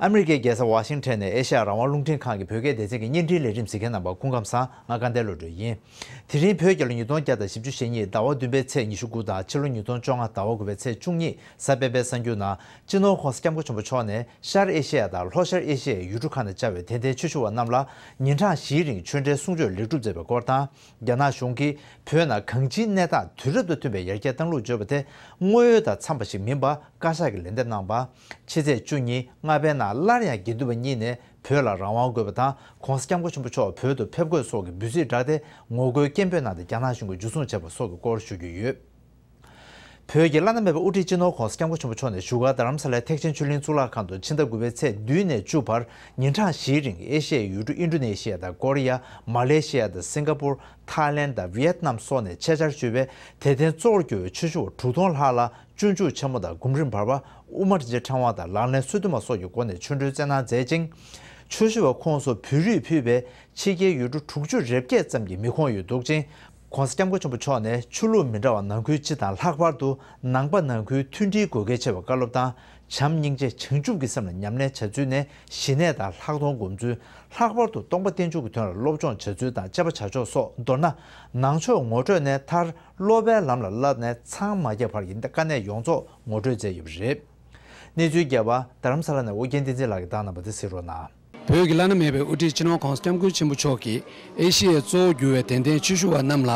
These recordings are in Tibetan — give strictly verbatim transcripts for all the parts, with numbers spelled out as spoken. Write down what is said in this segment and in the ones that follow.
ཨ་མི་རི་ཀའི་རྒྱལ་ས་ཝ་ཤིང་ཊོན་ནས་ཨེ་ཤ་ཡ་རང་དབང་རླུང་འཕྲིན་ཁང་གི་བོད་སྐད་སྡེ་ཚན་གྱི་བརྙན་འཕྲིན་ལས་རིམ་གཟིགས་མཁན་རྣམ་པ་སྐུ་ཁམས་བཟང་། ང་དགའ་ལྡན་བློ་གྲོས་ཡིན། དེ་རིང་བོད་རྒྱལ་ལོ་ཉིས་སྟོང་བརྒྱ་དང་བཞི་བཅུ་ཞེ་གཉིས་ཟླ་བ་བདུན་པའི་ཚེས་ཉི་ཤུ་དགུ་དང་ཕྱི་ལོ་ཉིས་སྟོང་བཅོ་ལྔ་ཟླ་བ་དགུ་པའི་ཚེས་བཅུ་གཉིས་གཟའ་སྤེན་པའི་གསར་འགྱུར་ནང་། སྤྱི་ནོར་༸གོང་ས་༸སྐྱབས་མགོན་ཆེན་པོ་མཆོག་ནས་ཤར་ཨེ་ཤེ་ཡ་དང་ལྷོ་ཤར་ཨེ་ཤེ་ཡའི་ཡུལ་གྲུ་ཁག་ནས་བཅར་བའི་དད་ལྡན་ཆོས་ཞུ་བ་རྣམས་ལ་ཉིན་གྲངས་བཞིའི་རིང་ཆོས་འབྲེལ་གསུང་ཆོས་ལེགས་གྲུབ་མཛད་པའི་སྐོར་དང་། རྒྱ་ནག་གཞུང་གིས་བོད་ནང་གང་ཅིའི་གནས་སྟངས་དུས་རབས་དང་མཐུན་པའི་ཡར་རྒྱས་བཏང་ལུགས་བརྗོད་པ་དེ་དངོས་ཡོད་དང་འཚམས་པ་ཞིག་མིན་པ་བཀའ་ཤག་གིས་ལན་འདེབས་གནང་བ། ཕྱི་ཚེས་བཅུ་གཉིས་སྔ་པའི་ནང་སླར་ཡང་དགེ་འདུན་པ་གཉིས་ནས་བོད་ལ་རང་དབང་དགོས་པ་དང་༸གོང་ས་༸སྐྱབས་མགོན་ཆེན་པོ་མཆོག་བོད་དུ་ཕེབས་དགོས་སོགས་ཀྱི་འབོད་ཚིག་བསྒྲགས་ཏེ་ངོ་རྒོལ་སྐད་འབོད་གནང་སྟེ་རྒྱ་ནག་གཞུང་གིས་འཇུ་བཟུང་བྱས་པ་སོགས་ཀྱི་སྐོར་ཞུ་རྒྱུ་ཡོད། བོད་ཀྱི་བླ་ན་མེད་པའི་དབུ་ཁྲིད་སྤྱི་ནོར་༸གོང་ས་༸སྐྱབས་མགོན་ཆེན་པོ་མཆོག་ནས་བཞུགས་སྒར་རྡ་རམ་ས་ལའི་ཐེག་ཆེན་ཆོས་གླིང་གཙུག་ལག་ཁང་དུ་ཕྱི་ཟླ་དགུ་པའི་ཚེས་བདུན་ནས་བཅུ་བར་ཉིན་གྲངས་བཞིའི་རིང་ཨེ་ཤ་ཡའི་ཡུལ་གྲུ་ཨིན་ཌོ་ནེ་ཤི་ཡ་དང་ཀོ་རི་ཡ། མ་ལེ་ཤི་ཡ་དང་སིང་ག་པུར། ཐའི་ལེན་དང་ཝི་ཡེད་ནམ་སོགས་ནས་ཆེད་བཅར་ཞུས་པའི་དད་ལྡན་གཙོ་བོར་གྱུར་པའི་ཆོས་ཞུ་བ་དྲུག་སྟོང་ལྷག་ལ་སྤྱོད་འཇུག་ཆེན་མོ་དང་སྒོམ་རིམ་བར་པ། དབུ་མ་རིན་ཆེན་ཕྲེང་བ་དང་ལག་ལེན་སོ་བདུན་མ་སོགས་ཀྱི་སྒོ་ནས་ཆོ་འཕྲུལ་སྩལ་གནང་མཛད་ཅིང་། ཆོས་ཞུ་བ་ཁོངས་སུ་བོད་རིགས་ཕུད་པའི་ཕྱི་རྒྱལ་ཡུལ་གྲུ་དྲུག་ཅུ་རེ་བརྒྱད་ཙམ་གྱི་མི་ཁོངས་ཡོད་འདུག་ཅིང་། ༸གོང་ས་༸སྐྱབས་མགོན་ཆེན་པོ་མཆོག་ནས་ཆོས་ལུགས་མི་འདྲ་བ་ནང་ཁུལ་སྤྱི་དང་ལྷག་པར་དུ་ནང་པ་ནང་ཁུལ་མཐུན་སྒྲིལ་དགོས་གལ་ཆེ་བར་བཀའ་སློབ་དང་། བྱམས་སྙིང་རྗེ་བྱང་ཆུབ་ཀྱི་སེམས་ལ་ཉམས་ལེན་བྱ་ཚུལ་ནས་ཞི་གནས་དང་ལྷག་མཐོང་སྒོམ་ཚུལ། ལྷག་པར་དུ་སྟོང་པ་རྟེན་འབྱུང་གི་དོན་ལ་སློབ་སྦྱོང་བྱ་ཚུལ་དང་དཔྱད་པ་བྱ་ཕྱོགས་སོགས། མདོར་ན། ནང་ཆོས་ངོ་སྤྲོད་ནས་མཐར་སློབ་པའི་ལམ་ལ་བསླབས་ནས་འཚང་མ་རྒྱ་བར་གྱི་དཀའ་གནད་ཡོངས་རྫོགས་ངོ་སྤྲོད་མཛད་ཡོད་པ་རེད། གནས་ཚུལ་རྒྱས་པ་རྡ་རམ་ས་ལ་ནས་ཨོ་རྒྱན་བསྟན་འཛིན་ལགས་ཀྱིས་བཏང་གནང་བ་དེ་གཟིགས་རོགས་གནང་། བོད་ཀྱི་བླ་ན་མེད་པའི་དབུ་ཁྲིད་སྤྱི་ནོར་༸གོང་ས་༸སྐྱབས་མགོན་ཆེན་པོ་མཆོག་གིས་ཨེ་ཤི་ཡའི་གཙོ་བོར་གྱུར་བའི་དད་ལྡན་ཆོས་ཞུ་བ་རྣམས་ལ་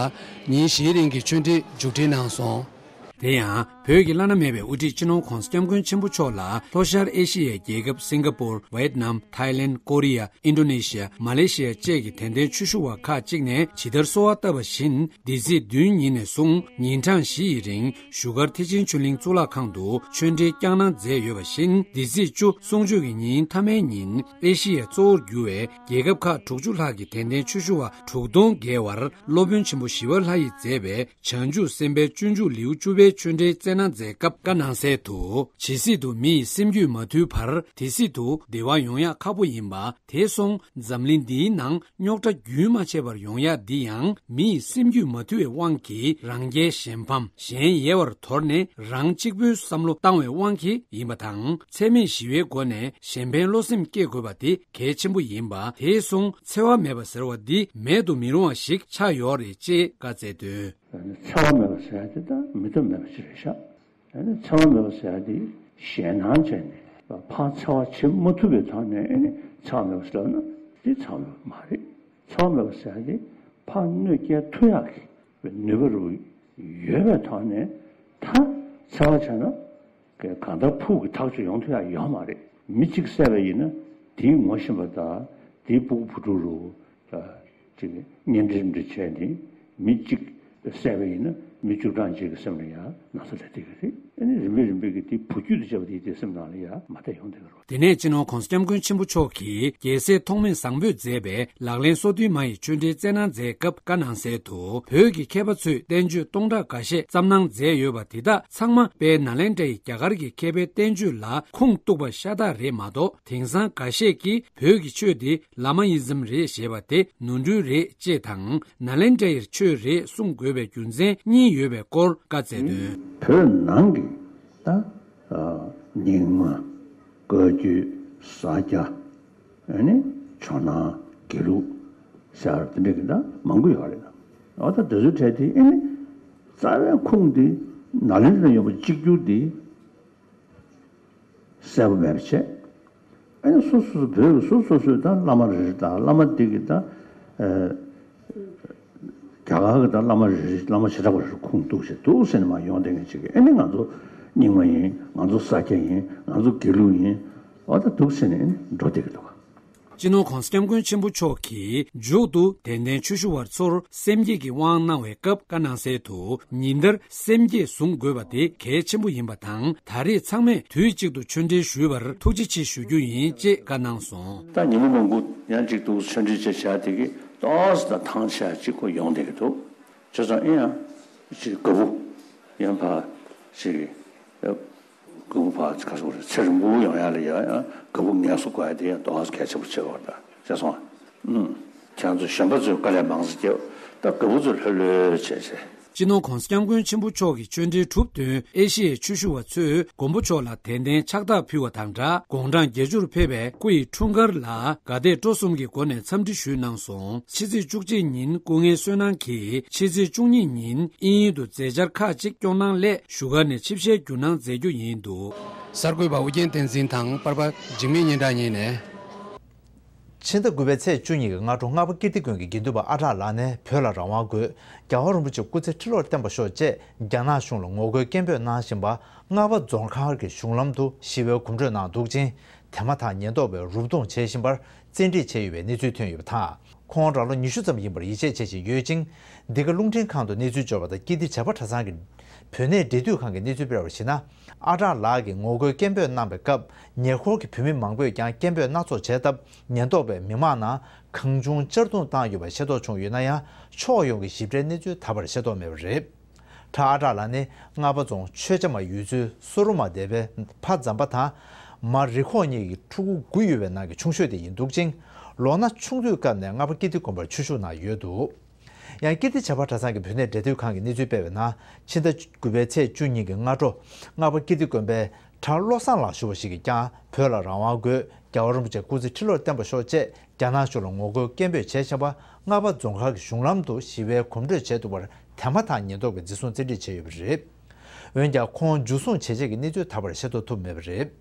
ཉིན་བཞིའི་རིང་གི་ཆོས་འབྲེལ་མཇུག་སྒྲིལ་གནང་སོང་། དེ་ཡང་། བོད་ཀྱི་བླ་ན་མེད་པའི་དབུ་ཁྲིད་སྤྱི་ནོར་༸གོང་ས་༸སྐྱབས་མགོན་ཆེན་པོ་མཆོག་ལ་ལྷོ་ཤར་ཨེ་ཤི་ཡའི་རྒྱལ་ཁབ་སིང་ག་པུར། ཝེད་ནམ། ཐའི་ལེན། ཀོ་རི་ཡ། ཨིན་ཌོ་ནེ་ཤི་ཡ། མ་ལེ་ཤི་ཡ་བཅས་ཀྱི་དད་ལྡན་ཆོས་ཞུ་བ་ཁག་ཅིག་ནས་ཇི་ལྟར་གསོལ་བ་བཏབ་པ་བཞིན། འདི་ཚེས་བདུན་ཉིན་ནས་བཟུང་ཉིན་གྲངས་བཞི་ཡི་རིང་བཞུགས་སྒར་ཐེག་ཆེན་ཆོས་གླིང་གཙུག་ལག་ཁང་དུ་ཆོས་འབྲེལ་བསྐྱངས་གནང་མཛད་ཡོད་པ་བཞིན། འདི་ཚེས་བཅུ་གསུང་ཆོས་ཀྱི་ཉིན་མཐའ་མའི་ཉིན་ཨེ་ཤི་ཡའི་གཙོ་བོར་གྱུར་བའི་རྒྱལ་ཁབ་ཁག་དྲུག་ཅུ་ལྷག་གི་དད་ལྡན་ཆོས་ཞུ་བ་དྲུག་སྟོང་བརྒལ་བར་སློབ་དཔོན་ཆེན་པོ་ཞི་བ་ལྷ་ཡིས་མཛད་པའི་བྱང་ཆུབ་སེམས་དཔའི་སྤྱོད་འཇུག་ལེའུ་བཅུ་པའི་ཆོས་འབྲེལ་སྩལ་གནང་མཛད་སྐབས་བཀའ་གནང་གསལ་དུ། ཇི་སྲིད་དུ་མི་ཡི་སེམས་རྒྱུད་མ་ཐུལ་བར་དེ་སྲིད་དུ་བདེ་བ་ཡོང་ཡག་ཁག་པོ་ཡིན་པ། དེ་སོང་འཛམ་གླིང་འདིའི་ནང་རྙོག་དྲ་རྒྱུན་མ་ཆད་པར་ཡོང་ཡག་འདི་ཡང་མི་ཡི་སེམས་རྒྱུད་མ་ཐུལ་བའི་དབང་གིས་རང་རྒྱལ་གཞན་ཕམ། གཞན་ཡལ་བར་དོར་ནས་རང་གཅིག་པུའི་བསམ་བློ་བཏང་བའི་དབང་གིས་ཡིན་པ་དང་། འཚེ་མེད་ཞི་བའི་སྒོ་ནས་གཞན་ཕན་བློ་སེམས་བསྐྱེད་དགོས་པ་དེ་གལ་ཆེན་པོ་ཡིན་པ། དེ་སོང་འཚེ་བ་མེད་པ་ཟེར་བ་འདི་མེད་དུ་མི་རུང་བ་ཞིག་ཆགས་ཡོད་རེད་ཅེས་བཀའ་སྩལ་དོན། འཚེ་བ་མེད་པ་ཟེར་ཡ་དེ་ད་མི་ཐུབ་མེད་པ་ཅིག་རེད་ཤག་ཨ་ནི་འཚེ་བ་མེད་པ་ཟེར་ཡ་དེ་ཞེད་སྣང་བྱས་ནས་ཕར་འཚེ་བ་བྱེད་མ་ཐུབ་པའི་ཐོག་ནས་ཨ་ནི་འཚེ་བ་མེད་པ་ཟེར་ལབ་ན་དེ་འཚེ་བ་མེད་པ་མ་རེད། འཚེ་བ་མེད་པ་ཟེར་ཡ་དེ་ཕར་གནོད་སྐྱེལ་ཐུབ་ཡག་གི་ནུས་པ་རུ་ཡོད་པའི་ཐོག་ནས་ད་འཚེ་བ་བྱས་ན་གང་ལྟར་ཕུགས་ཀྱི་ཐག་གཅོད་ཡོང་ཐུབ་ཡག་ཡོད་མ་རེད། མི་གཅིག་བསད་པ་ཡིན་ན་དེའི་ངོ་ཤེས་པ་དང་དེའི་སྤུ་གུ་བུ་ཕྲུག་རུ། ཅིག་གཉེན་འབྲེལ་འདྲ་བྱས་ཏེ་མི་གཅིག་བསད་པ་ཡིན་ན་མི་བཅུ་གྲངས་ཅིག་གི་སེམས་ལ་ཡང་ན་ཚ་སླེབས་བསྡད་ཀྱི་རེད། ཨ་ནི་རིམ་པས་རིམ་པས་ཀྱི་དེ་བུ་རྒྱུད་དུ་བཅར་བ་དེ་དེ་སེམས་ནང་ལ་ཡང་མ་བསྡད་ཡོང་བསྡད་ཀྱི་རེད། དེ་ནས་སྤྱི་ནོར་༸གོང་ས་༸སྐྱབས་མགོན་ཆེན་པོ་མཆོག་གིས་རྒྱལ་སྲས་ཐོགས་མེད་བཟང་པོས་མཛད་པའི་ལག་ལེན་སོ་བདུན་མ་ཡི་ཆོས་འབྲེལ་སྩལ་གནང་མཛད་སྐབས་བཀའ་གནང་གསལ་དུ། བོད་ཀྱི་མཁས་པ་ཚོས་བསྟན་བཅོས་སྟོང་ཕྲག་འགའ་ཤས་བརྩམས་གནང་མཛད་ཡོད་པ་དེ་དག་ཚང་མ་དཔལ་ནཱ་ལེནྡྲ་ཡི་རྒྱ་གར་གྱི་མཁས་པའི་བསྟན་བཅོས་ལ་ཁུངས་གཏུགས་པ་ཤ་སྟག་རེད་མ་གཏོགས། དེང་སང་འགའ་ཤས་ཀྱིས་བོད་ཀྱི་ཆོས་དེ་བླ་མ་ཡི་ཛམ་རེད་ཞེས་པ་དེ་ནོར་འཁྲུལ་རེད་ཅེས་དང་། ནཱ་ལེནྡྲ་ཡི་ཆོས་རེད་གསུང་དགོས་པའི་རྒྱུ་མཚན་གཉིས་ཡོད་པའི་སྐོར་བཀའ་སྩལ་དོན། བོད་ནང་གི་ད་རྙིང་མ། བཀའ་བརྒྱུད། ས་སྐྱ། ཨ་ནི་ཇོ་ནང་། དགེ་ལུགས་ཟེར་དེ་འདྲ་གི་ད་མང་པོ་ཡོད་རེད། འོ་ད་དེ་ཚོའི་གྲས་དེ་ཨ་ནི་རྩ་བའི་ཁུངས་དེ་ནཱ་ལེནྡྲ་ཡོད་པ་གཅིག་གྱུར་དེ། གསལ་པོ་མེད་པ་བྱས། ཨ་ནི་སོ་སོ་སོ་བོད་ཀྱི་སོ་སོ་སོའི་ད་བླ་མ་རེ་རེ་དང་བླ་མ་འདི་གི་ད་ཨ་རྒྱ་གར་གྱི་ད་བླ་མ་རེ་རེ་བླ་མ་བྱེ་བྲག་པ་རེ་རེ་ཁུངས་གཏུགས་བྱས་འདུག་ཟེར་ནས་མར་ཡོང་བསྡད་མཁན་ཅིག་གིས། ཨ་ནི་ང་ཚོ་རྙིང་མ་ཡིན། ང་ཚོ་ས་སྐྱ་ཡིན། ང་ཚོ་དགེ་ལུགས་ཡིན། འོ་ད་འདུག་ཟེར་ནས་འགྲོ་བསྡད་ཀྱི་འདུག་སྤྱི་ནོར་༸གོང་ས་༸སྐྱབས་མགོན་ཆེན་པོ་མཆོག་གིས་མཇུག་ཏུ་དད་ལྡན་ཆོས་ཞུ་བ་ཚོར་སེམས་བསྐྱེད་ཀྱི་དབང་གནང་བའི་སྐབས་བཀའ་གནང་གསལ་དུ། ཉིན་ལྟར་སེམས་བསྐྱེད་བཟུང་དགོས་པ་དེ་གལ་ཆེན་པོ་ཡིན་པ་དང་། ད་རེས་ཚང་མས་དུས་གཅིག་ཏུ་ཆོས་འབྲེལ་ཞུས་པར་ཐུགས་རྗེ་ཆེ་ཞུ་རྒྱུ་ཡིན་ཅེས་བཀའ་གནང་སོང་། ད་ཉི་མ་མང་པོ་ཡང་གཅིག་ཏུ་ཆོས་འབྲེལ་བྱས་བྱས་དེ་གི་ཏོག་ཙམ་ཐང་ཆད་ཅིག་ཁོ་ཡོང་བསྡད་ཀྱི་འདུག་བྱས་ཙང་ཨེ་ཡང་ཅིག་དགའ་པོ་ཡང་ཕར་ཅིག་དགུན་ཕ་ཁ་སོ་རེ་ཚེ་རིང་པོ་ཡོང་ཡ་ལ་ཡ་ཡང་དགའ་པོ་ངལ་གསོ་དགོས་ཡ་དེ་ཡང་ཏོག་ཙམ་གལ་ཆེན་པོ་ཆེ་བ་འདྲ་བྱས་སོང་། ཨུམ། ཁྱེད་ཚོ་གཞོན་པ་ཚོས་དཀའ་ལས་མང་ཙམ་བརྒྱབ། ད་དགའ་པོ་ཚོ་ལྷོད་ལྷོད་བྱས་བྱས། སྤྱི་ནོར་༧གོང་ས་༧སྐྱབས་མགོན་ཆེན་པོ་མཆོག་གིས་ཆོས་འབྲེལ་གྲུབ་བསྟུན་ཨེ་ཤི་ཡའི་ཆོས་ཞུ་བ་ཚོས་མགོན་པོ་མཆོག་ལ་དད་རྟེན་ཕྱག་རྟགས་ཕུལ་བ་དང་སྦྲགས། དགུང་གྲངས་བརྒྱད་ཅུར་ཕེབས་པའི་སྐུ་ཡི་འཁྲུངས་སྐར་ལ་དགའ་དད་སྤྲོ་གསུམ་གྱི་སྒོ་ནས་འཚམས་འདྲི་ཞུས་གནང་སོང་། ཕྱི་ཚེས་བཅུ་གཅིག་ཉིན་སྐུ་ངལ་གསོས་གནང་གིས་ཕྱི་ཚེས་བཅུ་གཉིས་ཉིན་དབྱིན་ཡུལ་དུ་མཛད་འཆར་ཁག་ཅིག་སྐྱོང་གནང་སླད་བཞུགས་སྒར་ནས་ཆིབས་ཞལ་བསྒྱུར་གནང་མཛད་རྒྱུ་ཡིན་འདུག། གསར་འགོད་པ་ཨུ་རྒྱན་བསྟན་འཛིན་དང་པར་པ་འཇིགས་མེད་སྙན་གྲགས་གཉིས་ནས། ཕྱི་ཟླ་དགུ་པའི་ཚེས་བཅུ་གཉིས་ཀྱི་སྔ་དྲོ་རྔ་པ་ཀིརྟི་དགོན་གྱི་དགེ་འདུན་པ་ཨ་གྲགས་ལགས་ནས་བོད་ལ་རང་དབང་དགོས། རྒྱལ་བ་རིན་པོ་ཆེ་སྐུ་ཚེ་ཁྲི་ལོར་བརྟན་པར་ཤོག་ཅེས་རྒྱ་ནག་གཞུང་ལ་ངོ་རྒོལ་སྐད་འབོད་གནང་བཞིན་པ། རྔ་པ་རྫོང་མཁར་གྱི་གཞུང་ལམ་དུ་ཞི་བའི་གོམ་བགྲོད་གནང་འདུག་ཅིང་། དེ་མ་ཐག་ཉེན་རྟོག་པས་རུབ་རྡུང་བྱེད་བཞིན་པར་བཙན་ཁྲིད་བྱས་ཡོད་པའི་གནས་ཚུལ་ཐོན་ཡོད་པ་དང་། ཁོང་རང་ལོ་ཉི་ཤུ་ཙམ་ཡིན་པར་ཡིད་ཆེས་བྱེད་བཞིན་ཡོད་ཅིང་། འདི་ག་རླུང་འཕྲིན་ཁང་དུ་གནས་ཚུལ་འབྱོར་བ་དང་། ཀིརྟི་བྱ་བ་གྲྭ་ཚང་གི་བོད་གནས་འབྲེལ་མཐུད་ཁང་གིས་གནས་ཚུལ་སྤེལ་བར་གཞིགས་ན། ཨ་གྲགས་ལགས་ཀྱིས་ངོ་རྒོལ་སྐད་འབོད་གནང་བའི་སྐབས། ཉེ་འཁོར་གྱི་བོད་མི་མང་པོས་ཀྱང་སྐད་འབོད་སྣ་ཚོགས་བྱས་སྟབས། ཉེན་རྟོག་པས་མི་མང་ནང་གང་བྱུང་གཅར་རྡུང་བཏང་ཡོད་པ་ཤེས་རྟོགས་བྱུང་ཡོད་ན་ཡང་། ཕྱོགས་ཡོངས་ཀྱི་ཞིབ་ཕྲའི་གནས་ཚུལ་ད་བར་ཤེས་རྟོགས་མེད་པ་རེད། གྲྭ་ཨ་གྲགས་ལགས་ནི་རྔ་པ་རྫོང་ཆོས་རྒྱ་མ་ཡུལ་ཚོའི་སོ་རུ་མ་སྡེ་པའི་ཕ་ཛམ་པ་དང་། མ་རི་ཁོག་གཉིས་ཀྱི་ཕྲུ་གུ་དགུ་ཡོད་པའི་ནང་གི་ཆུང་ཤོས་དེ་ཡིན་འདུག་ཅིང་། ལོ་ན་ཆུང་དུས་སྐབས་ནས་རྔ་པ་ཀིརྟི་དགོན་པར་ཆོས་ཞུགས་གནང་ཡོད་འདུག། ཡང་ཀིརྟི་བྱ་བ་གྲྭ་ཚང་གི་བོད་གནས་འབྲེལ་མཐུད་ཁང་གིས་གནས་ཚུལ་སྤེལ་བའི་ནང་། ཕྱི་ཟླ་དགུ་པའི་ཚེས་བཅུ་གཉིས་ཀྱི་སྔ་དྲོ། རྔ་པ་ཀིརྟི་དགོན་པའི་གྲྭ་བློ་བཟང་ལགས་ཞུ་བ་ཞིག་གིས་ཀྱང་། བོད་ལ་རང་དབང་དགོས། རྒྱལ་བ་རིན་པོ་ཆེ་སྐུ་ཚེ་ཁྲི་ལོར་བརྟན་པར་ཤོག་ཅེས་རྒྱ་ནག་གཞུང་ལ་ངོ་རྒོལ་སྐད་འབོད་བྱས་བཞིན་པ། རྔ་པ་རྫོང་མཁར་གྱི་གཞུང་ལམ་དུ་ཞི་བའི་གོམ་བགྲོད་བྱས་འདུག་པར། དེ་མ་ཐག་ཉེན་རྟོག་པས་འཛིན་བཟུང་བཙན་ཁྲིད་བྱས་ཡོད་པ་རེད། འོན་ཀྱང་། ཁོང་འཇུ་བཟུང་བྱས་རྗེས་ཀྱི་གནས་ཚུལ་ད་བར་ཤེས་རྟོགས་ཐུབ་མེད་པ་རེད།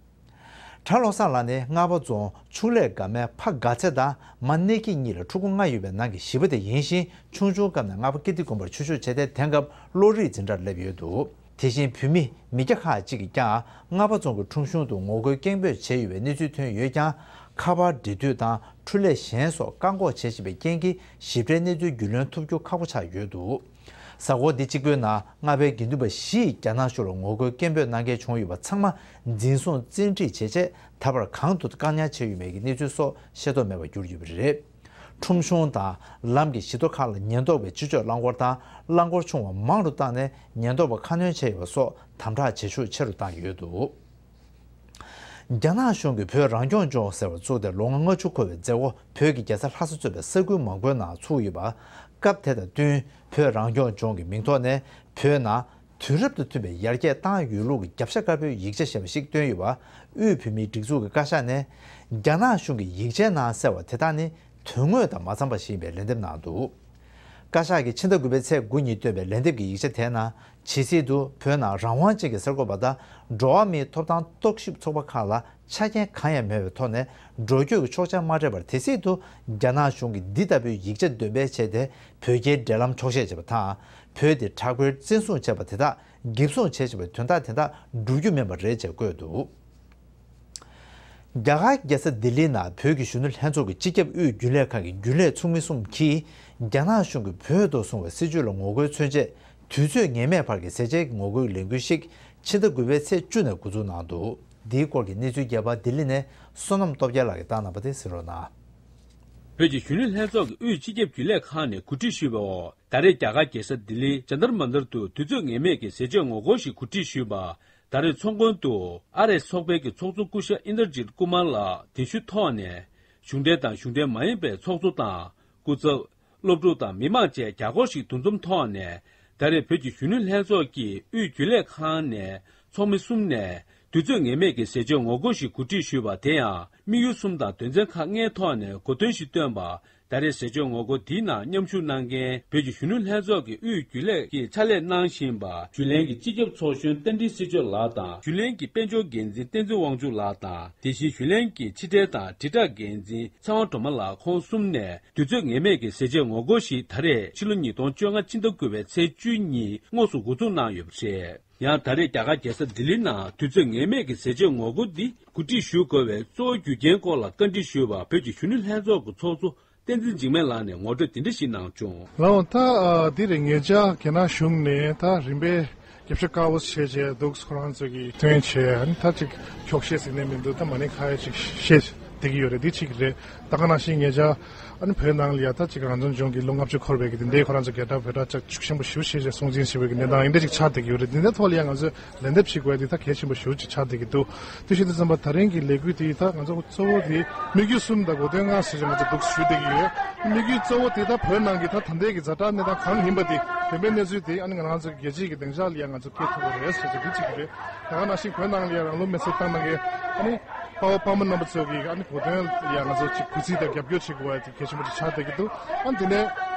གྲྭ་བློ་བཟང་ལགས་ནི་རྔ་པ་རྫོང་ཆུང་ལས་དགའ་མའི་ཕ་དགའ་ཚེ་དང་མ་གནས་སྐྱིད་གཉིས་ལ་ཕྲུ་གུ་ལྔ་ཡོད་པའི་ནང་གི་བཞི་པ་དེ་ཡིན་ཞིང་། ཆུང་ཆུང་སྐབས་ནས་རྔ་པ་ཀིརྟི་དགོན་པར་ཆོས་ཞུགས་བྱས་ཏེ། དེང་སྐབས་བློ་རིག་འཛིན་གྲྭར་སླེབས་ཡོད་འདུག། དེ་བཞིན་བོད་མི་མི་སྐྱ་ཁག་ཅིག་གིས་ཀྱང་། རྔ་པ་རྫོང་གི་ཁྲོམ་གཞུང་དུ་ངོ་རྒོལ་སྐད་འབོད་བྱས་ཡོད་པའི་གནས་ཚུལ་ཐོན་ཡོད་ཀྱང་། ཁ་པར་འབྲེལ་མཐུད་དང་འཕྲུལ་ལས་གཞན་སོགས་བཀག་འགོག་བྱེད་བཞིན་པའི་རྐྱེན་གྱིས། ཞིབ་ཕྲའི་གནས་ཚུལ་རྒྱུས་ལོན་ཐུབ་རྒྱུ་ཁག་པོ་ཆགས་ཡོད་འདུག། གཟའ་འཁོར་འདི་གཅིག་པོའི་ནང་རྔ་པའི་དགེ་འདུན་པ་བཞི་ཡིས་རྒྱ་ནག་གཞུང་ལ་ངོ་རྒོལ་སྐད་འབོད་གནང་མཁན་བྱུང་ཡོད་པ་ཚང་མ་འཛིན་བཟུང་བཙན་ཁྲིད་བྱས་རྗེས། ད་བར་གང་དུ་བཀག་ཉར་བྱས་ཡོད་མེད་ཀྱི་གནས་ཚུལ་སོགས་ཤེས་རྟོགས་མེད་པར་གྱུར་ཡོད་པ་རེད། ཁྲོམ་གཞུང་དང་ལམ་གྱི་བཞི་མདོ་ཁག་ལ་ཉེན་རྟོག་པས་སྤྱི་སྤྱོད་རླངས་འཁོར་དང་རླངས་འཁོར་ཆུང་བ་མང་རུ་བཏང་ནས། ཉེན་རྟོག་པ་ཁ་སྣོན་བྱས་ཡོད་པ་སོགས་དམ་དྲག་བྱེད་ཤུགས་ཆེ་རུ་བཏང་ཡོད་འདུག། རྒྱ་ནག་གཞུང་གིས་བོད་རང་སྐྱོང་ལྗོངས་ཟེར་བ་བཙུགས་ཏེ་ལོ་ངོ་ལྔ་བཅུ་འཁོར་བའི་མཛད་སྒོ་བོད་ཀྱི་རྒྱལ་ས་ལྷ་ས་གཙོས་པའི་ས་ཁུལ་མང་པོའི་ནང་ཚུགས་ཡོད་པ། སྐབས་དེ་དང་བསྟུན། བོད་རང་སྐྱོང་ལྗོངས་ཀྱི་མིང་ཐོག་ནས་བོད་ནང་དུས་རབས་དང་མཐུན་པའི་ཡར་རྒྱས་བཏང་ཡོད་ལུགས་ཀྱི་རྒྱབ་ཤ་དཀར་པོའི་ཡིག་ཆ་ཞེས་པ་ཞིག་བཏོན་ཡོད་པ། དབུས་བོད་མིའི་སྒྲིག་འཛུགས་ཀྱི་བཀའ་ཤག་ནས། རྒྱ་ནག་གཞུང་གི་ཡིག་ཆའི་ནང་གསལ་བ་དེ་དག་ནི་དོན་དངོས་དང་མ་འཚམས་པ་ཞིག་ཡིན་པའི་ལན་འདེབས་གནང་འདུག། བཀའ་ཤག་གིས་ཕྱི་ཟླ་དགུ་པའི་ཚེས་དགུ་ཉིན་བཏོན་པའི་ལན་འདེབས་ཀྱི་ཡིག་ཆ་དེའི་ནང་། ཇི་སྲིད་དུ་བོད་ནང་རང་དབང་ཅན་གྱི་གསར་འགོད་པ་དང་འགྲོ་བ་མིའི་ཐོབ་ཐང་རྟོག་ཞིབ་ཚོགས་པ་ཁག་ལ་ཆ་རྐྱེན་གང་ཡང་མེད་པའི་ཐོག་ནས་འགྲོ་སྐྱོད་ཀྱི་ཆོག་མཆན་མ་སྤྲད་པར། དེ་སྲིད་དུ་རྒྱ་ནག་གཞུང་གིས་འདི་ལྟ་བུའི་ཡིག་ཆ་འདོན་སྤེལ་བྱས་ཏེ། བོད་རྒྱའི་འབྲེལ་ལམ་འཁྱོག་བཤད་བྱས་པ་དང་། བོད་དེ་དྲག་པོས་བཙན་བཟུང་བྱས་པ་དེ་དག་འགེབས་སྲུང་བྱེད་བཞིན་པའི་དོན་དག་དེ་དག་འགྲུབ་རྒྱུ་མིན་པ་རེད་ཅེས་བཀོད་འདུག། རྒྱ་གར་རྒྱལ་ས་ལྡི་ལིའི་ནང་བོད་ཀྱི་གཞོན་ནུ་ལྷན་ཚོགས་ཀྱི་སྤྱི་ཁྱབ་དབུས་རྒྱུན་ལས་ཁང་གི་རྒྱུན་ལས་ཚོགས་མི་གསུམ་གྱིས། རྒྱ་ནག་གཞུང་གིས་བོད་ཐོག་བཟུང་བའི་སྲིད་བྱུས་ལ་ངོ་རྒོལ་མཚོན་ཆེད། དུས་ཚོད་ངེས་མེད་བར་གྱི་ཟས་བཅད་ཀྱི་ངོ་རྒོལ་ལས་འགུལ་ཞིག་ཕྱི་ཟླ་དགུ་པའི་ཚེས་བཅུ་ནས་འགོ་འཛུགས་གནང་འདུག། འདིའི་སྐོར་གྱི་གནས་ཚུལ་རྒྱས་པ་ལྡི་ལི་ནས་བསོད་ནམས་སྟོབས་རྒྱལ་ལགས་ཀྱིས་བཏང་གནང་བ་དེ་གསན་རོགས་གནང་། བོད་ཀྱི་གཞོན་ནུ་ལྷན་ཚོགས་ཀྱི་དབུས་སྤྱི་ཁྱབ་རྒྱུན་ལས་ཁང་ནས་གོ་སྒྲིག་ཞུས་པའི་འོག་ད་རེས་རྒྱ་གར་རྒྱལ་ས་ལྡི་ལིའི་ཇཱན་ཏར་མན་ཏར་དུ་དུས་ཚོད་ངེས་མེད་ཀྱི་ཟས་བཅད་ངོ་རྒོལ་ཞིག་གོ་སྒྲིག་ཞུས་པ། ད་རེས་ཚོགས་མགོན་དུ་ཨར་ཨེས་ཚོགས་པའི་གི་ཚོགས་གཙོ་སྐུ་ཞབས་ཨིན་དར་ཇིད་ཀུ་མར་ལགས་གདན་ཞུ་ཐོག་ནས། གཞུང་འབྲེལ་དང་གཞུང་འབྲེལ་མ་ཡིན་པའི་ཚོགས་གཙོ་དང་། སྐུ་ཚབ། སློབ་ཕྲུག་དང་མི་མང་བཅས་བརྒྱ་སྐོར་ཞིག་འདུ་འཛོམས་ཐོག་ནས། ད་རེས་བོད་ཀྱི་གཞོན་ནུ་ལྷན་ཚོགས་ཀྱི་དབུས་རྒྱུན་ལས་ཁང་ནས་ཚོགས་མི་གསུམ་ནས་དུས་ཚོད་ངེས་མེད་ཀྱི་ཟས་བཅད་ངོ་རྒོལ་ཞིག་གོ་སྒྲིག་ཞུས་པ། དེ་ཡང་དམིགས་ཡུལ་གསུམ་དང་དོན་ཚན་ཁག་ལྔའི་ཐོག་ནས་གོ་སྟོན་ཞིག་བཏོན་པ། ད་རེས་ཟས་བཅད་ངོ་རྒོལ་འདིའི་ནང་མཉམ་ཞུགས་གནང་མཁན་བོད་ཀྱི་གཞོན་ནུ་ལྷན་ཚོགས་ཀྱི་དབུས་རྒྱུན་ལས་ཀྱི་ཕྱག་ལས་གནང་བཞིན་པ། ཞུས་ལན་གྱི་སྤྱི་ཁྱབ་ཚོགས་གཞོན་བསྟན་འཛིན་སྲིད་ཆོས་ལགས་དང་། ཞུས་ལན་གྱི་དཔལ་འབྱོར་འགན་འཛིན་བསྟན་འཛིན་དབང་ཕྱུག་ལགས་དང་། དེ་བཞིན་ཞུས་ལན་གྱི་ཕྱི་དྲིལ་དང་དྲིལ་བསྒྲགས་འགན་འཛིན་ཚེ་དབང་སྒྲོལ་མ་ལགས་ཁོང་གསུམ་ནས། དུས་ཚོད་ངེས་མེད་ཀྱི་ཟས་བཅད་ངོ་རྒོལ་ཞིག་ད་རེས་ཕྱི་ལོ་ཉིས་སྟོང་བཅོ་ལྔ་ཕྱི་ཟླ་དགུ་པའི་ཚེས་བཅུ་ཉིན་དངོས་སུ་འགོ་འཛུགས་གནང་ཡོད་པ་རེད། ཡང་ད་རེས་རྒྱ་གར་རྒྱལ་ས་ལྡི་ལི་ནང་དུས་ཚོད་ངེས་མེད་ཀྱི་ཟས་བཅད་ངོ་རྒོལ་འདི་གོ་སྒྲིག་ཞུ་དགོས་པའི་གཙོ་བོ་རྒྱུ་རྐྱེན་སྐོར་ལ་བཀའ་འདྲི་ཞུས་པར་བོད་ཀྱི་གཞོན་ནུ་ལྷན་ཚོགས་ཀྱི་ཚོགས་གཙོ་བསྟན་འཛིན་འཇིགས་མེད་ལགས་ནས་ངོ་སྤྲོད་འདི་འདྲ་ཞིག་གནང་བྱུང་། ལགས་འོང་། ད་ཨ་འདི་རེད། ཉེ་ཆར་རྒྱ་ནག་གཞུང་ནས་ད་རིམ་པས་རྒྱབ་ཤ་དཀར་པོ་བྱས་བྱས་འདུག། ཁོ་རང་ཚོ་གིས་ཐོན་བྱས། ཨ་ནི་ད་ཅིག་འཁྱོག་བཤད་ཟེར་ནས་མི་འདུག། ད་མ་ཎི་ཁ་ཡ་ཅིག་བཤད་བསྡད་ཀྱི་ཡོད་རེད། འདི་གཅིག་རེད། ད་ག་ནང་བཞིན་ཉེ་ཆར་ ཨ་ནི་བོད་ནང་ལ་ཡ་ད་ཅིག་རང་སྐྱོང་ལྗོངས་ཀྱི་ལོ་ལྔ་བཅུ་འཁོར་བའི་གི་དེ་འདྲའི་ཁོ་རང་ཚོ་རྒྱལ་དར་བོད་དར་ཅིག་ཤུགས་ཆེན་པོ་ཞེ་པོ་བྱས་བྱས་སྲུང་བརྩི་བྱེད་པའི་གི་གནས་སྟངས་འདི་འདྲ་ཅིག་ཆགས་བསྡད་ཀྱི་ཡོད་རེད། འདི་འདྲའི་ཐོག་ལ་ཡ་ང་ཚོས་ལན་འདེབས་བྱེད་དགོས་ཡ་འདི་ད་གལ་ཆེན་པོ་ཞེ་པོ་ཅིག་ཆགས་བསྡད་ཀྱི་འདུག་དེ་བཞིན་དུ་བསམ་པ་ད་རིང་གི་ལས་འགུལ་དེ་ད་ང་ཚོ་གཙོ་བོ་དེ་དམིགས་ཡུལ་གསུམ་དང་གོ་དོན་ལྔ་ཟེར་བྱས་ང་ཚོ་འདུག་ཞུས་བསྡད་ཀྱི་ཡོད། དམིགས་ཡུལ་གཙོ་བོ་དེ་ད་བོད་ནང་གི་ད་ད་ལྟའི་གི་ཛ་དྲག་གནས་སྟངས་གང་ཡིན་པ་དེ་བདེན་པའི་གནས་ཚུལ་དེ་ཨ་ནི་ང་རང་ཚོ་གི་རྒྱལ་སྤྱིའི་གི་སྡིངས་ཆ་ལ་ཡ་ང་ཚོ་སྐྱེལ་ཐུབ་པ་རེད་ཟེར་བྱས་འདི་གཅིག་གི་རེད། ད་ག་ནང་བཞིན་བོད་ནང་ལ་ཡ་རང་ལུས་མེར་སྲེག་བཏང་གནང་མཁན་ཨ་ནི་དཔའ་བོ་དཔའ་མོ་རྣམ་པ་ཚོ་གི་ཨ་ནི་གོ་དོན་ལ་ཡ་ང་ཚོ་གཅིག་གུས་བརྩི་དང་རྒྱབ་སྐྱོར་བྱེད་དགོས་པ་དེ་གལ་ཆེན་པོ་ཅིག་ཆགས་བསྡད་ཀྱི་འདུག་ཨ་ནི་དེ་ནས་